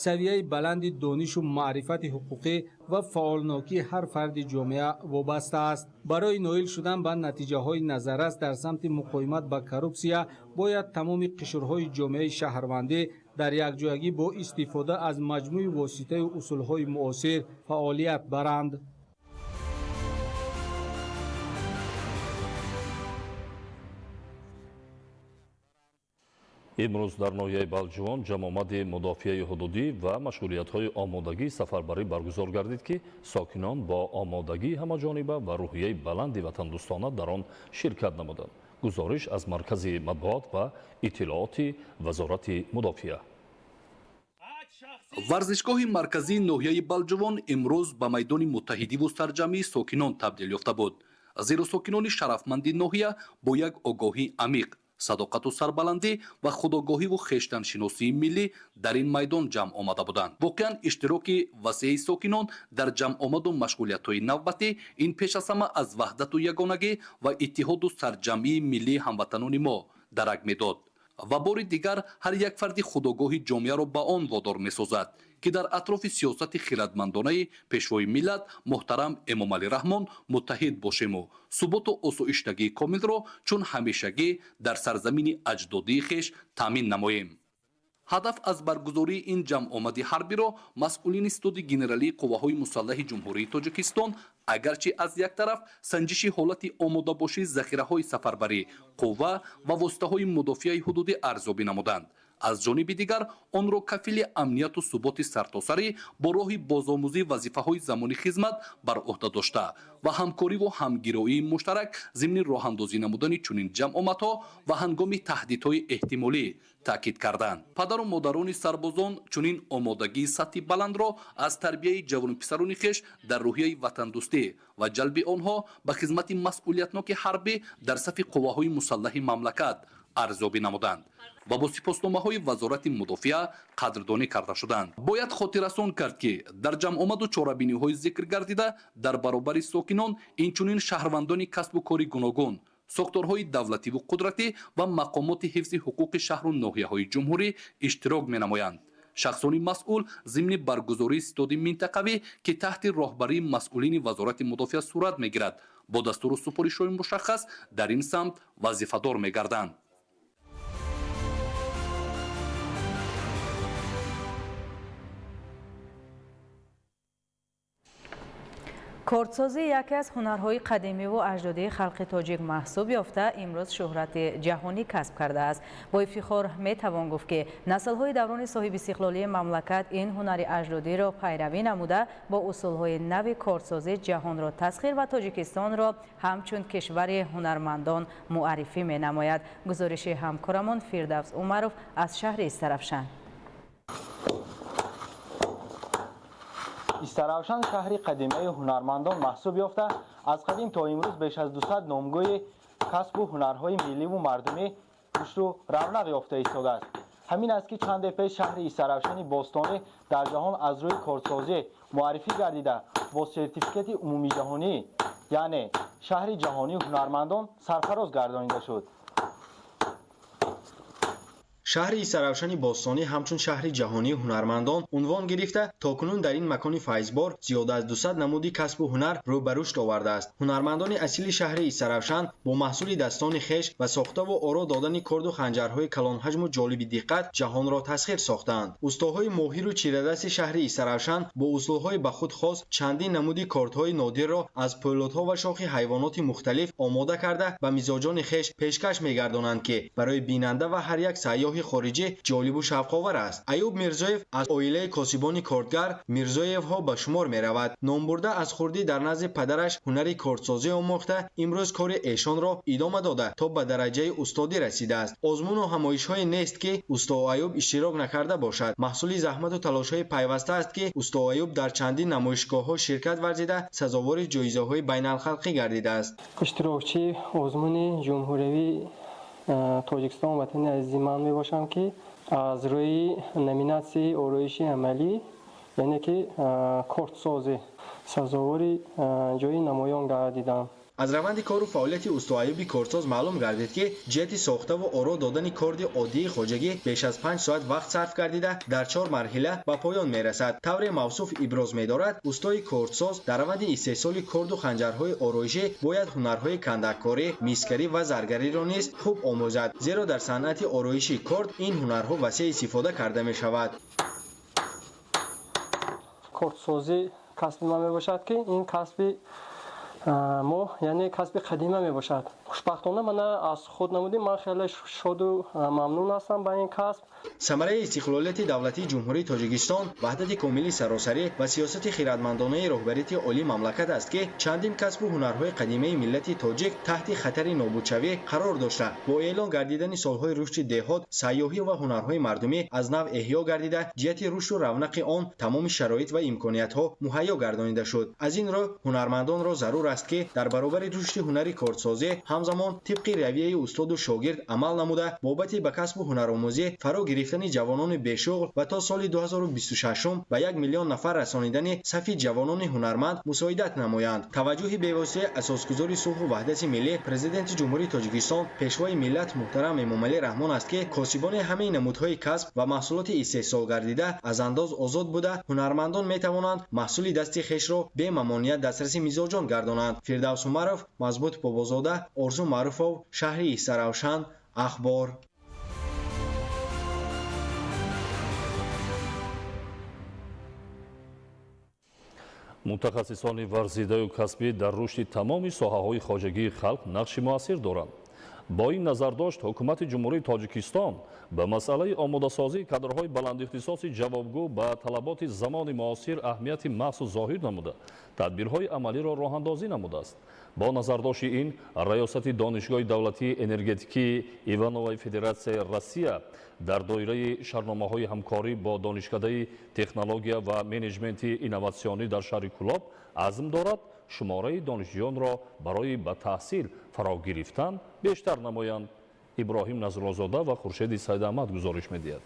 савияи баланди донишу маърифати ҳуқуқӣ ва фаъолнокии ҳар фарди ҷомеа вобаста аст. Барои ноил шудан ба натиҷаҳои назаррас дар самти муқовимат ба коррупсия бояд тамоми қишрҳои ҷомеаи шаҳрвандӣ дар якҷоягӣ бо истифода аз маҷмӯи воситаю усулҳои муосир фаъолият баранд. Имрӯз дар ноҳияи Балҷувон ҷамъомади мудофиаи ҳудудӣ ва машғулиятҳои омодагии сафарбарӣ баргузор гардид, ки сокинон бо омодагии ҳамаҷониба ва рӯҳияи баланди ватандӯстона дар он ширкат намуданд. Гузориш аз Маркази матбуот ва иттилооти Вазорати мудофиа. Варзишгоҳи марказии ноҳияи Балҷувон имрӯз ба майдони муттаҳидиву сарҷамъии сокинон табдил ёфта буд. Зеро сокинони шарафманди ноҳия бо як огоҳии амиқ, садоқату сарбаландӣ ва худогоҳиву хештаншиносии миллӣ дар ин майдон ҷамъ омада буданд. Воқеан, иштироки васеи сокинон дар ҷамъомаду машғулиятҳои навбатӣ ин пеш аз ҳама аз ваҳдату ягонагӣ ва иттиҳоду сарҷамъии миллии ҳамватанони мо дарак медод ва бори дигар ҳар як фарди худогоҳи ҷомеаро ба он водор месозад, ки дар атрофи сиёсати хирадмандонаи пешвои миллат муҳтарам Эмомалӣ Раҳмон муттаҳид бошему суботу осоиштагии комилро чун ҳамешагӣ дар сарзамини аҷдодии хеш таъмин намоем. Ҳадаф аз баргузории ин ҷамъомади ҳарбиро масъулини Ситоди генералии қувваҳои мусаллаҳи Ҷумҳурии Тоҷикистон агарчи аз як тараф санҷиши ҳолати омодабошии захираҳои сафарбарӣ, қувва ва воситаҳои мудофиаи ҳудудӣ арзёбӣ намуданд, аз ҷониби дигар онро кафили амнияту суботи сартосарӣ бо роҳи бозомӯзии вазифаҳои замони хизмат бар ӯҳда дошта ва ҳамкориву ҳамгироии муштарак зимни роҳандозӣ намудани чунин ҷамъомадҳо ва ҳангоми таҳдидҳои эҳтимолӣ таъкид карданд. Падару модарони сарбозон чунин омодагии сатҳи баландро аз тарбияи ҷавонписарони хеш дар рӯҳияи ватандӯстӣ ва ҷалби онҳо ба хизмати масъулиятноки ҳарбӣ дар сафи қувваҳои мусаллаҳи мамлакат арзёбӣ намуданд ва бо сипосномаҳои Вазорати мудофиа қадрдонӣ карда шуданд. Бояд хотиррасон кард, ки дар ҷамъомаду чорабиниҳои зикр гардида дар баробари сокинон инчунин шаҳрвандони касбу кори гуногун, сохторҳои давлативу қудратӣ ва мақомоти ҳифзи ҳуқуқи шаҳру ноҳияҳои ҷумҳурӣ иштирок менамоянд. Шахсони масъул зимни баргузории ситоди минтақавӣ, ки таҳти роҳбарии масъулини Вазорати мудофиа сурат мегирад, бо дастуру супоришҳои мушаххас дар ин самт вазифадор мегарданд. Кордсозӣ яке аз ҳунарҳои қадимиву аҷдодии халқи тоҷик маҳсуб ёфта, имрӯз шӯҳрати ҷаҳонӣ касб кардааст. Бо ифтихор метавон гуфт, ки наслҳои даврони соҳибистиқлолии мамлакат ин ҳунари аҷдодиро пайравӣ намуда, бо усулҳои нави кордсозӣ ҷаҳонро тасхир ва Тоҷикистонро ҳамчун кишвари ҳунармандон муаррифӣ менамояд. Гузориши ҳамкорамон Фирдавс Умаров аз шаҳри Истаравшан. Истаравшан шаҳри қадимаи ҳунармандон маҳсуб ёфта, аз қадим то имрӯз беш аз 200 номгӯи касбу ҳунарҳои милливу мардумӣ рушду равнақ ёфта истодааст. Ҳамин аст, ки чанде пеш шаҳри Истаравшани бостонӣ дар ҷаҳон аз рӯи кордсозӣ муаррифӣ гардида, бо сертификати умумиҷаҳонӣ, яъне шаҳри ҷаҳонии ҳунармандон сарфароз гардонида шуд. Шаҳри Истаравшани бостонӣ ҳамчун шаҳри ҷаҳонии ҳунармандон унвон гирифта, то кунун дар ин макони файзбор зиёда аз 200 намуди касбу ҳунар рӯ ба рушд овардааст. Ҳунармандони асили шаҳри Истаравшан бо маҳсули дастони хеш ва сохтаву оро додани корду ханҷарҳои калонҳаҷму ҷолиби диққат ҷаҳонро тасхир сохтаанд. Устоҳои моҳиру чирадасти шаҳри Истаравшан бо усулҳои ба худ хос чандин намуди кордҳои нодирро аз пӯлодҳо ва шохи ҳайвоноти мухталиф омода карда ба мизоҷони хеш пешкаш мегардонанд, ки барои бинанда ва ҳар як сайёҳи сайёҳи хориҷӣ ҷолибу шавқовар аст. Аюб Мирзоев аз оилаи косибони кордгар Мирзоевҳо ба шумор меравад. Номбурда аз хурдӣ дар назди падараш ҳунари кордсозӣ омӯхта, имрӯз кори эшонро идома дода то ба дараҷаи устодӣ расидааст. Озмуну ҳамоишҳое нест, ки усто Аюб иштирок накарда бошад. Маҳсули заҳмату талошҳои пайваста аст, ки усто Аюб дар чандин намоишгоҳҳо ширкат варзида, сазовори ҷоизаҳои байналхалқӣ гардидааст. Иштирокчии озмуни ҷумҳуриявии Тоҷикистон ватани азизи ман мебошам, ки аз рӯи номинатсияи ороиши амалӣ, яъне ки кордсозӣ, сазовори ҷои намоён гардидам. Аз раванди кору фаъолияти усто Аюби кордсоз маълум гардид, ки ҷиҳати сохтаву оро додани корди оддии хоҷагӣ беш аз 5 соат вақт сарф гардида, дар 4 марҳила ба поён мерасад. Тавре мавсуф иброз медорад, устои кордсоз дар раванди истеҳсоли корду ханҷарҳои ороишӣ бояд ҳунарҳои кандаккорӣ, мискарӣ ва заргариро низ хуб омӯзад, зеро дар санъати ороиши корд ин ҳунарҳо васеъ истифода карда мешавад. Кордсозӣ касби ман мебошад, ки ин касби мо, яъне касби қадима мебошад. Хушбахтона мана аз худ намудем, ман хеле шоду мамнун ҳастам ба ин касб. Самараи истиқлолияти давлатии Ҷумҳурии Тоҷикистон, ваҳдати комили саросарӣ ва сиёсати хирадмандонаи роҳбарияти олии мамлакат аст, ки чандин касбу ҳунарҳои қадимаи миллати тоҷик таҳти хатари нобудшавӣ қарор дошта, бо эълон гардидани солҳои рушди деҳот, сайёҳӣ ва ҳунарҳои мардумӣ аз нав эҳё гардида, ҷиҳати рушду равнақи он тамоми шароит ва имкониятҳо муҳайё гардонида шуд. Аз ин рӯ ҳунармандонро зарур аст, ки дар баробари рушди ҳунари кордсозӣ ҳамзамон тибқи равияи устоду шогирд амал намуда, бобати ба касбу ҳунаромӯзӣ фаро гирифтани ҷавонони бешуғл ва то соли 2026 ба 1 миллион нафар расонидани сафи ҷавонони ҳунарманд мусоидат намоянд. Таваҷҷӯҳи бевоситаи асосгузори сулҳу ваҳдати миллӣ, Президенти Ҷумҳурии Тоҷикистон, Пешвои миллат муҳтарам Эмомалӣ Раҳмон аст, ки косибони ҳамаи намудҳои касб ва маҳсулоти истеҳсол гардида аз андоз озод буда, ҳунармандон метавонанд маҳсули дасти хешро бемамоният дастраси мизоҷон гардонанд. Фирдавс Умаров, Мазбут Бобозода, Орзу Маъруфов, шаҳри Истаравшан, Ахбор. Мутахассисони варзидаю касбӣ дар рушди тамоми соҳаҳои хоҷагии халқ нақши муассир доранд. Бо ин назардошт ҳукумати Ҷумҳурии Тоҷикистон ба масъалаи омодасозии кадрҳои баландихтисоси ҷавобгӯ ба талаботи замони муосир аҳамияти махсус зоҳир намуда, тадбирҳои амалиро роҳандозӣ намудааст. Бо назардошти ин Раёсати Донишгоҳи давлатии энергетикии Ивановаи Федератсияи Россия дар доираи шартномаҳои ҳамкорӣ бо Донишкадаи технология ва менеҷменти инноватсионӣ дар шаҳри Кӯлоб азм дорад шумораи донишҷӯёнро барои ба таҳсил фаро гирифтан бештар намоянд. Иброҳим Назруллозода ва Хуршеди Сайдаҳмад гузориш медиҳад.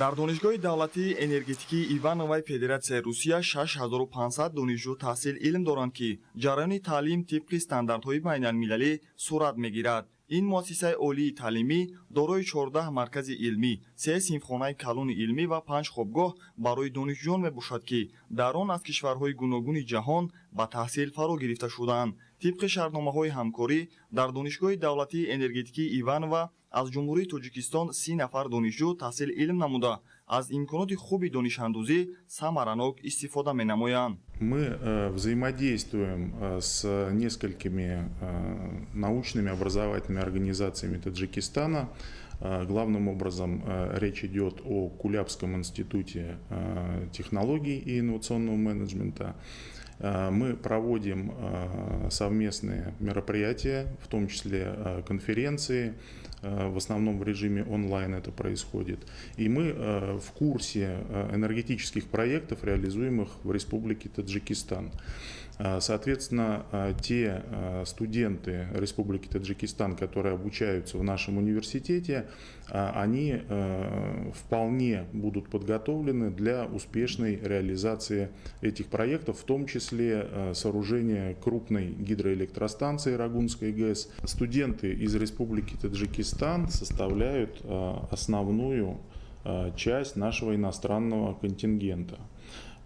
Дар Донишгоҳи давлатии энергетикии Ивановаи Федератсияи Русия 6500 донишҷӯ таҳсил илм доранд, ки ҷараёни таълим тибқи стандартҳои байналмилалӣ сурат мегирад. Ин муассисаи олии таълимӣ дорои 14 маркази илмӣ, 3 синфхонаи калони илмӣ ва 5 хобгоҳ барои донишҷӯён мебошад, ки дар он аз кишварҳои гуногуни ҷаҳон ба таҳсил фаро гирифта шудаанд. Тибқи шартномаҳои ҳамкорӣ дар Донишгоҳи давлатии энергетикии Иванова аз Ҷумҳурии Тоҷикистон 30 нафар донишҷӯ таҳсил илм намуда, аз имконоти хуби донишандӯзӣ самаранок истифода менамоянд. Мы взаимодействуем с несколькими научными образовательными организациями Таджикистана. Главным образом речь идет о Кулябском институте технологий и инновационного менеджмента. Мы проводим совместные мероприятия, в том числе конференции, в основном в режиме онлайн это происходит. И мы в курсе энергетических проектов, реализуемых в Республике Таджикистан. Соответственно, те студенты Республики Таджикистан, которые обучаются в нашем университете, они вполне будут подготовлены для успешной реализации этих проектов, в том числе сооружения крупной гидроэлектростанции Рогунской ГЭС. Студенты из Республики Таджикистан составляют основную часть нашего иностранного контингента.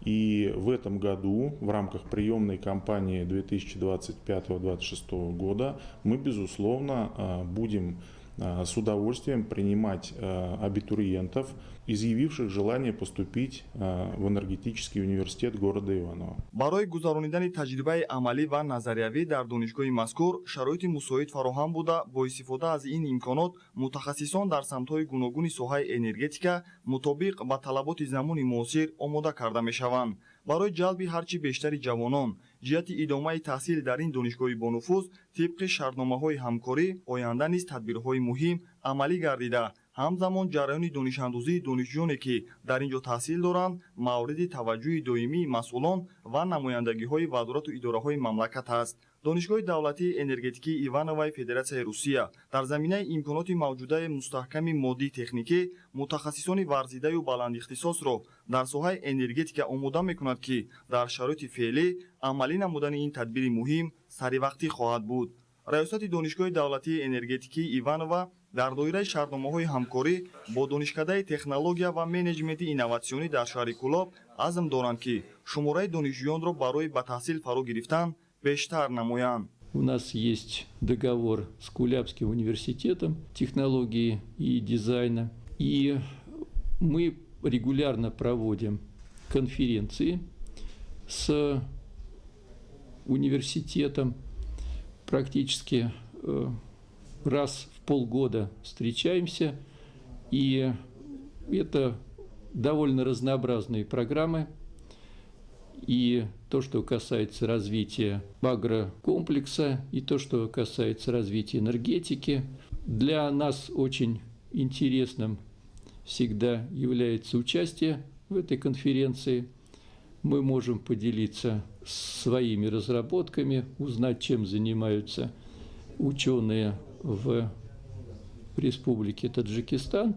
И в этом году в рамках приемной кампании 2025-2026 года мы, безусловно, будем с удовольствием принимать абитуриентов, изъявивших желание поступить в энергетический университет города Иваново. Барои гузаронидани таҷрибаи амалӣ ва назариявӣ дар донишгоҳи мазкур шароити мусоид фароҳам буда, бо истифода аз ин имконот мутахассисон дар самтҳои гуногуни соҳаи энергетика мутобиқ ба талаботи замони муосир омода карда мешаванд. Барои ҷалби ҳарчи бештари ҷавонон ҷиҳати идомаи таҳсил дар ин донишгоҳи бонуфуз тибқи шартномаҳои ҳамкорӣ оянда низ тадбирҳои муҳим амалӣ гардида, ҳамзамон ҷараёни донишандӯзии донишҷӯёне, ки дар ин ҷо таҳсил доранд, мавриди таваҷҷӯҳи доимии масъулон ва намояндагиҳои вазорату идораҳои мамлакат аст. Донишгоҳи давлатии энергетикии Ивановаи Федератсияи Русия дар заминаи имконоти мавҷудаи мустаҳками моддии техникӣ мутахассисони варзидаю баландихтисосро дар соҳаи энергетика омода мекунад, ки дар шароити феълӣ амалӣ намудани ин тадбири муҳим саривақтӣ хоҳад буд. Раёсати Донишгоҳи давлатии энергетикии Иванова дар доираи шартномаҳои ҳамкорӣ бо Донишкадаи технология ва менеҷменти инноватсионӣ дар шаҳри Кӯлоб азм доранд, ки шумораи донишҷӯёнро барои ба таҳсил фаро гирифтан бештар намоянд. У нас есть договор с Кулябским университетом технологии и дизайна, и мы регулярно проводим конференции с университетом, практически раз в полгода встречаемся, и это довольно разнообразные программы. И то, что касается развития агрокомплекса, и то, что касается развития энергетики. Для нас очень интересным всегда является участие в этой конференции. Мы можем поделиться своими разработками, узнать, чем занимаются ученые в Республике Таджикистан,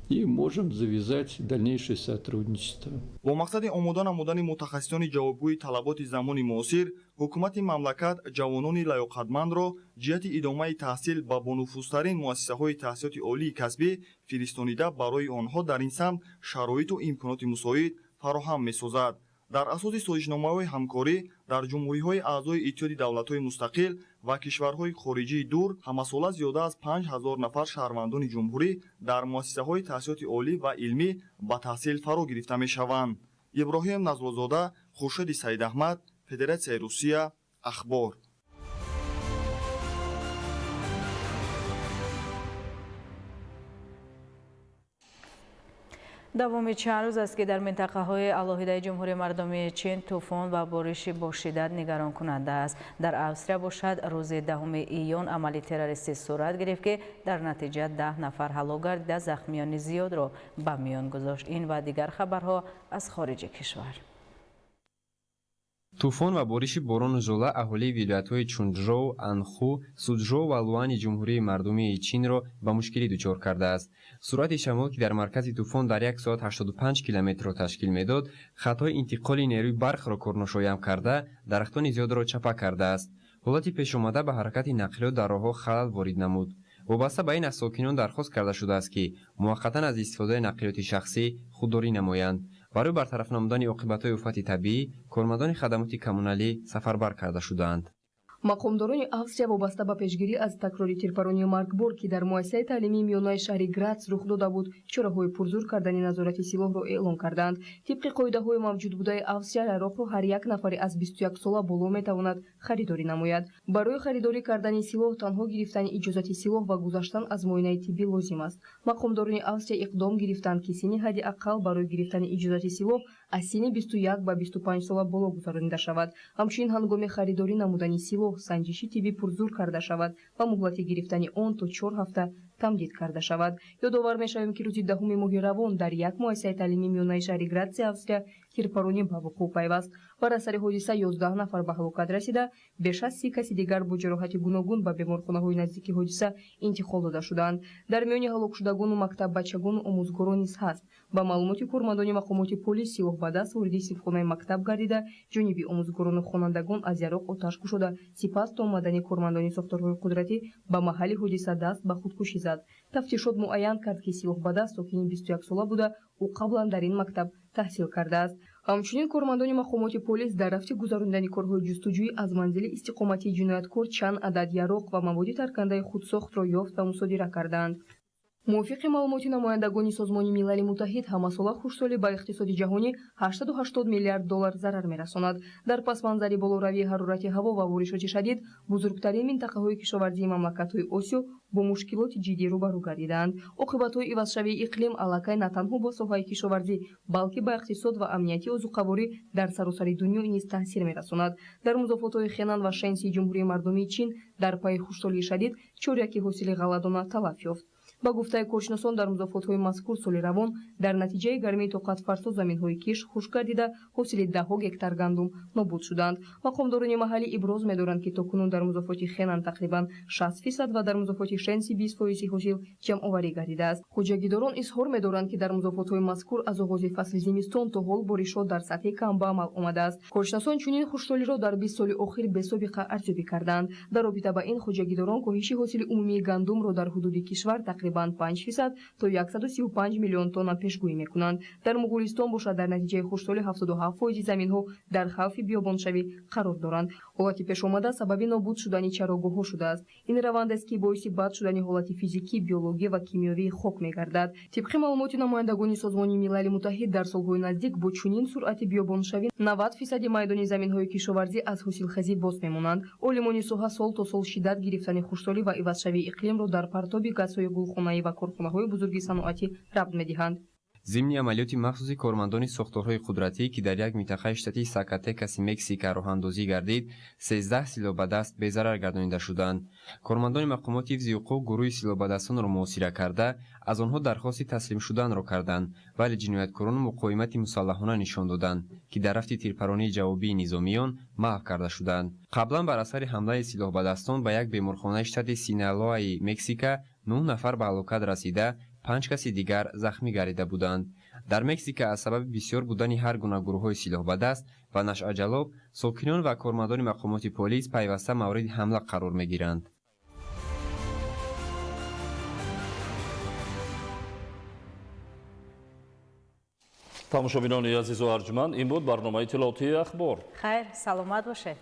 и можем завязать дальнейшее сотрудничество. Бо мақсади омода намудани мутахассисони ҷавобгӯи талаботи замони муосир, ҳукумати мамлакат ҷавонони лаёқатмандро ҷиҳати идомаи таҳсил ба бонуфузтарин муассисаҳои таҳсилоти олии касбӣ фиристонида, барои онҳо дар ин самт шароиту имконоти мусоид фароҳам месозад. Дар асоси созишномаҳои ҳамкорӣ дар ҷумҳуриҳои аъзои Иттиҳоди давлатҳои мустақил ва кишварҳои хориҷии дур ҳамасола зиёда аз 5000 нафар шаҳрвандони ҷумҳурӣ дар муассисаҳои таҳсилоти олӣ ва илмӣ ба таҳсил фаро гирифта мешаванд. Иброҳим Назлозода, Хуршеди Саидаҳмад, Федератсияи Русия, Ахбор. Давоми чанд рӯз аст, ки дар минтақаҳои алоҳидаи Ҷумҳурии Мардумии Чин тӯфон ва бориши бо шиддат нигаронкунанда аст. Дар Австрия бошад, рӯзи 10 июн амали террористӣ сурат гирифт, ки дар натиҷа 10 нафар ҳалок гардида, захмиёни зиёдро ба миён гузошт. Ин ва дигар хабарҳо аз хориҷи кишвар. Тӯфон ва бориши борону зула аҳолии вилоятҳои Чунчжоу, Анху, Суджоу ва Луани Ҷумҳурии Мардумии Чинро ба мушкилӣ дучор кардааст. Суръати шамол, ки дар маркази тӯфон дар як соат 85 километрро ташкил медод, хатҳои интиқоли нерӯи барқро корношоям карда, дарахтони зиёдро чапа кардааст. Ҳолати пешомада ба ҳаракати нақлиёт дар роҳҳо халал ворид намуд. Вобаста ба ин аз сокинон дархост карда шудааст, ки муваққатан аз истифодаи нақлиёти шахсӣ худдорӣ намоянд. Барои бартараф намудани оқибатҳои офати табиӣ кормандони хадамоти коммуналӣ сафарбар карда шудаанд. Мақомдорони Австрия вобаста ба пешгирӣ аз такрори тирпаронии маргбор, ки дар муассисаи таълимии миёнаи шаҳри Грац рух дода буд, чораҳои пурзур кардани назорати силоҳро эълон карданд. Тибқи қоидаҳои мавҷудбудаи Австрия, яроқро ҳар як нафари аз 21 сола боло метавонад харидорӣ намояд. Барои харидорӣ кардани силоҳ танҳо гирифтани иҷозати силоҳ ва гузаштан аз муоинаи тиббӣ лозим аст. Мақомдорони Австрия иқдом гирифтанд, ки синни ҳадди ақал барои гирифтани иҷозати силоҳ аз синни 21 ба 25 сола боло гузаронида шавад. Ҳамчунин ҳангоми харидорӣ намудани силоҳ санҷиши тиббӣ пурзур карда шавад ва муҳлати гирифтани он то 4 ҳафта тамдид карда шавад. Ёдовар мешавем, ки рӯзи 10 моҳи равон дар як муассисаи таълимии миёнаи шаҳри Гратси Австрия тирпаронӣ ба вуқӯъ пайваст. Бар асари ҳодиса 11 нафар ба ҳалокат расида, беш аз 30 каси дигар бо ҷароҳати гуногун ба беморхонаҳои наздики ҳодиса интиқол дода шуданд. Дар миёни ҳалокшудагону мактаббачагону омӯзгорон низ ҳаст. Ба маълумоти кормандони мақомоти полис, силоҳ ба даст вориди синфхонаи мактаб гардида, ҷониби омӯзгорону хонандагон аз яроқ оташ кушода, сипас то омадани кормандони сохторҳои қудратӣ ба маҳалли ҳодиса даст ба худкушӣ зад. Тафтишот муайян кард, ки силоҳ ба даст сокини 21 сола буда, ӯ қаблан дар ин мактаб таҳсил кардааст. Ҳамчунин кормандони мақомоти полис дар рафти гузаронидани корҳои ҷустуҷӯӣ аз манзили истиқоматии ҷинояткор чанд адад яроқ ва маводи таркандаи худсохтро ёфт ва мусодира кардаанд. Мувофиқи маълумоти намояндагони Созмони Милали Муттаҳид, ҳамасола хушксолӣ ба иқтисоди ҷаҳонӣ 880 миллиард доллар зарар мерасонад. Дар пасманзари болоравии ҳарорати ҳаво ва боришоти шадид, бузургтарин минтақаҳои кишоварзии мамлакатҳои Осиё бо мушкилоти ҷиддӣ рӯбарӯ гардидаанд. Оқибатҳои ивазшавии иқлим аллакай на танҳо ба соҳаи кишоварзӣ, балки ба иқтисод ва амнияти озуқаворӣ дар саросари дунё низ таъсир мерасонад. Дар музофотҳои Хенан ва Шенсии Ҷумҳурии Мардумии Чин дар пайи хушксолии шадид чоряки ҳосили ғалладона талаф ёфт. Ба гуфтаи коршиносон, дар музофотҳои мазкур соли равон дар натиҷаи гармии тоқатфарсо заминҳои кишт хушк гардида, ҳосили даҳҳо гектар гандум нобуд шуданд. Мақомдорони маҳаллӣ иброз медоранд, ки то кунун дар музофоти Хенан тақрибан 60% ва дар музофоти Шенси 20% ҳосил ҷамъоварӣ гардидааст. Хоҷагидорон изҳор медоранд, ки дар музофотҳои мазкур аз оғози фасли зимистон то ҳол боришот дар сатҳи кам ба амал омадааст. Коршиносон чунин хушксолиро дар 20 соли охир бесобиқа арзёбӣ карданд. Дар робита ба ин хоҷагидорон коҳиши ҳосили умумии гандумро дар ҳудуди кишвар тақрибан 5% то 135 миллион тонна пешгӯӣ мекунанд. Дар Муғулистон бошад, дар натиҷаи хушксолӣ 77% заминҳо дар хавфи биёбоншавӣ қарор доранд. Ҳолати пешомада сабаби нобуд шудани чарогоҳҳо шудааст. Ин раванд аст, ки боиси бад шудани ҳолати физикӣ, биологӣ ва кимиёвии хок мегардад. Тибқи маълумоти намояндагони Созмони Милали Муттаҳид, дар солҳои наздик бо чунин суръати биёбоншавӣ 90% майдони заминҳои кишоварзӣ аз ҳосилхезӣ боз мемонанд. Олимони соҳа сол то сол шиддат гирифтани хушксолӣ ва ивазшавии иқлимро дар партоби газҳои гулхонаӣ ва корхонаҳои бузурги саноатӣ рабт медиҳанд. Зимни амалиёти махсуси кормандони сохторҳои қудратӣ, ки дар як минтақаи штати Сакатекаси Мексика роҳандозӣ гардид, 13 силоҳбадаст безарар гардонида шуданд. Кормандони мақомоти ҳифзи ҳуқуқ гурӯҳи силоҳбадастонро муҳосира карда, аз онҳо дархости таслим шуданро карданд, вале ҷинояткорон муқовимати мусаллаҳона нишон доданд, ки дар рафти тирпаронии ҷавобии низомиён маҳв карда шуданд. Қаблан бар асари ҳамлаи силоҳбадастон ба як беморхонаи штати Синалоаи Мексика 9 нафар ба ҳалокат расида, 5 каси дигар захмӣ гардида буданд. Дар Мексика аз сабаби бисёр будани ҳар гуна гурӯҳҳои силоҳбадаст ва нашъаҷалоб, сокинон ва кормандони мақомоти полис пайваста мавриди ҳамла қарор мегиранд. Тамошобинони азизу арҷманд, ин буд барномаи иттилоотии Ахбор. Хайр, саломат бошед.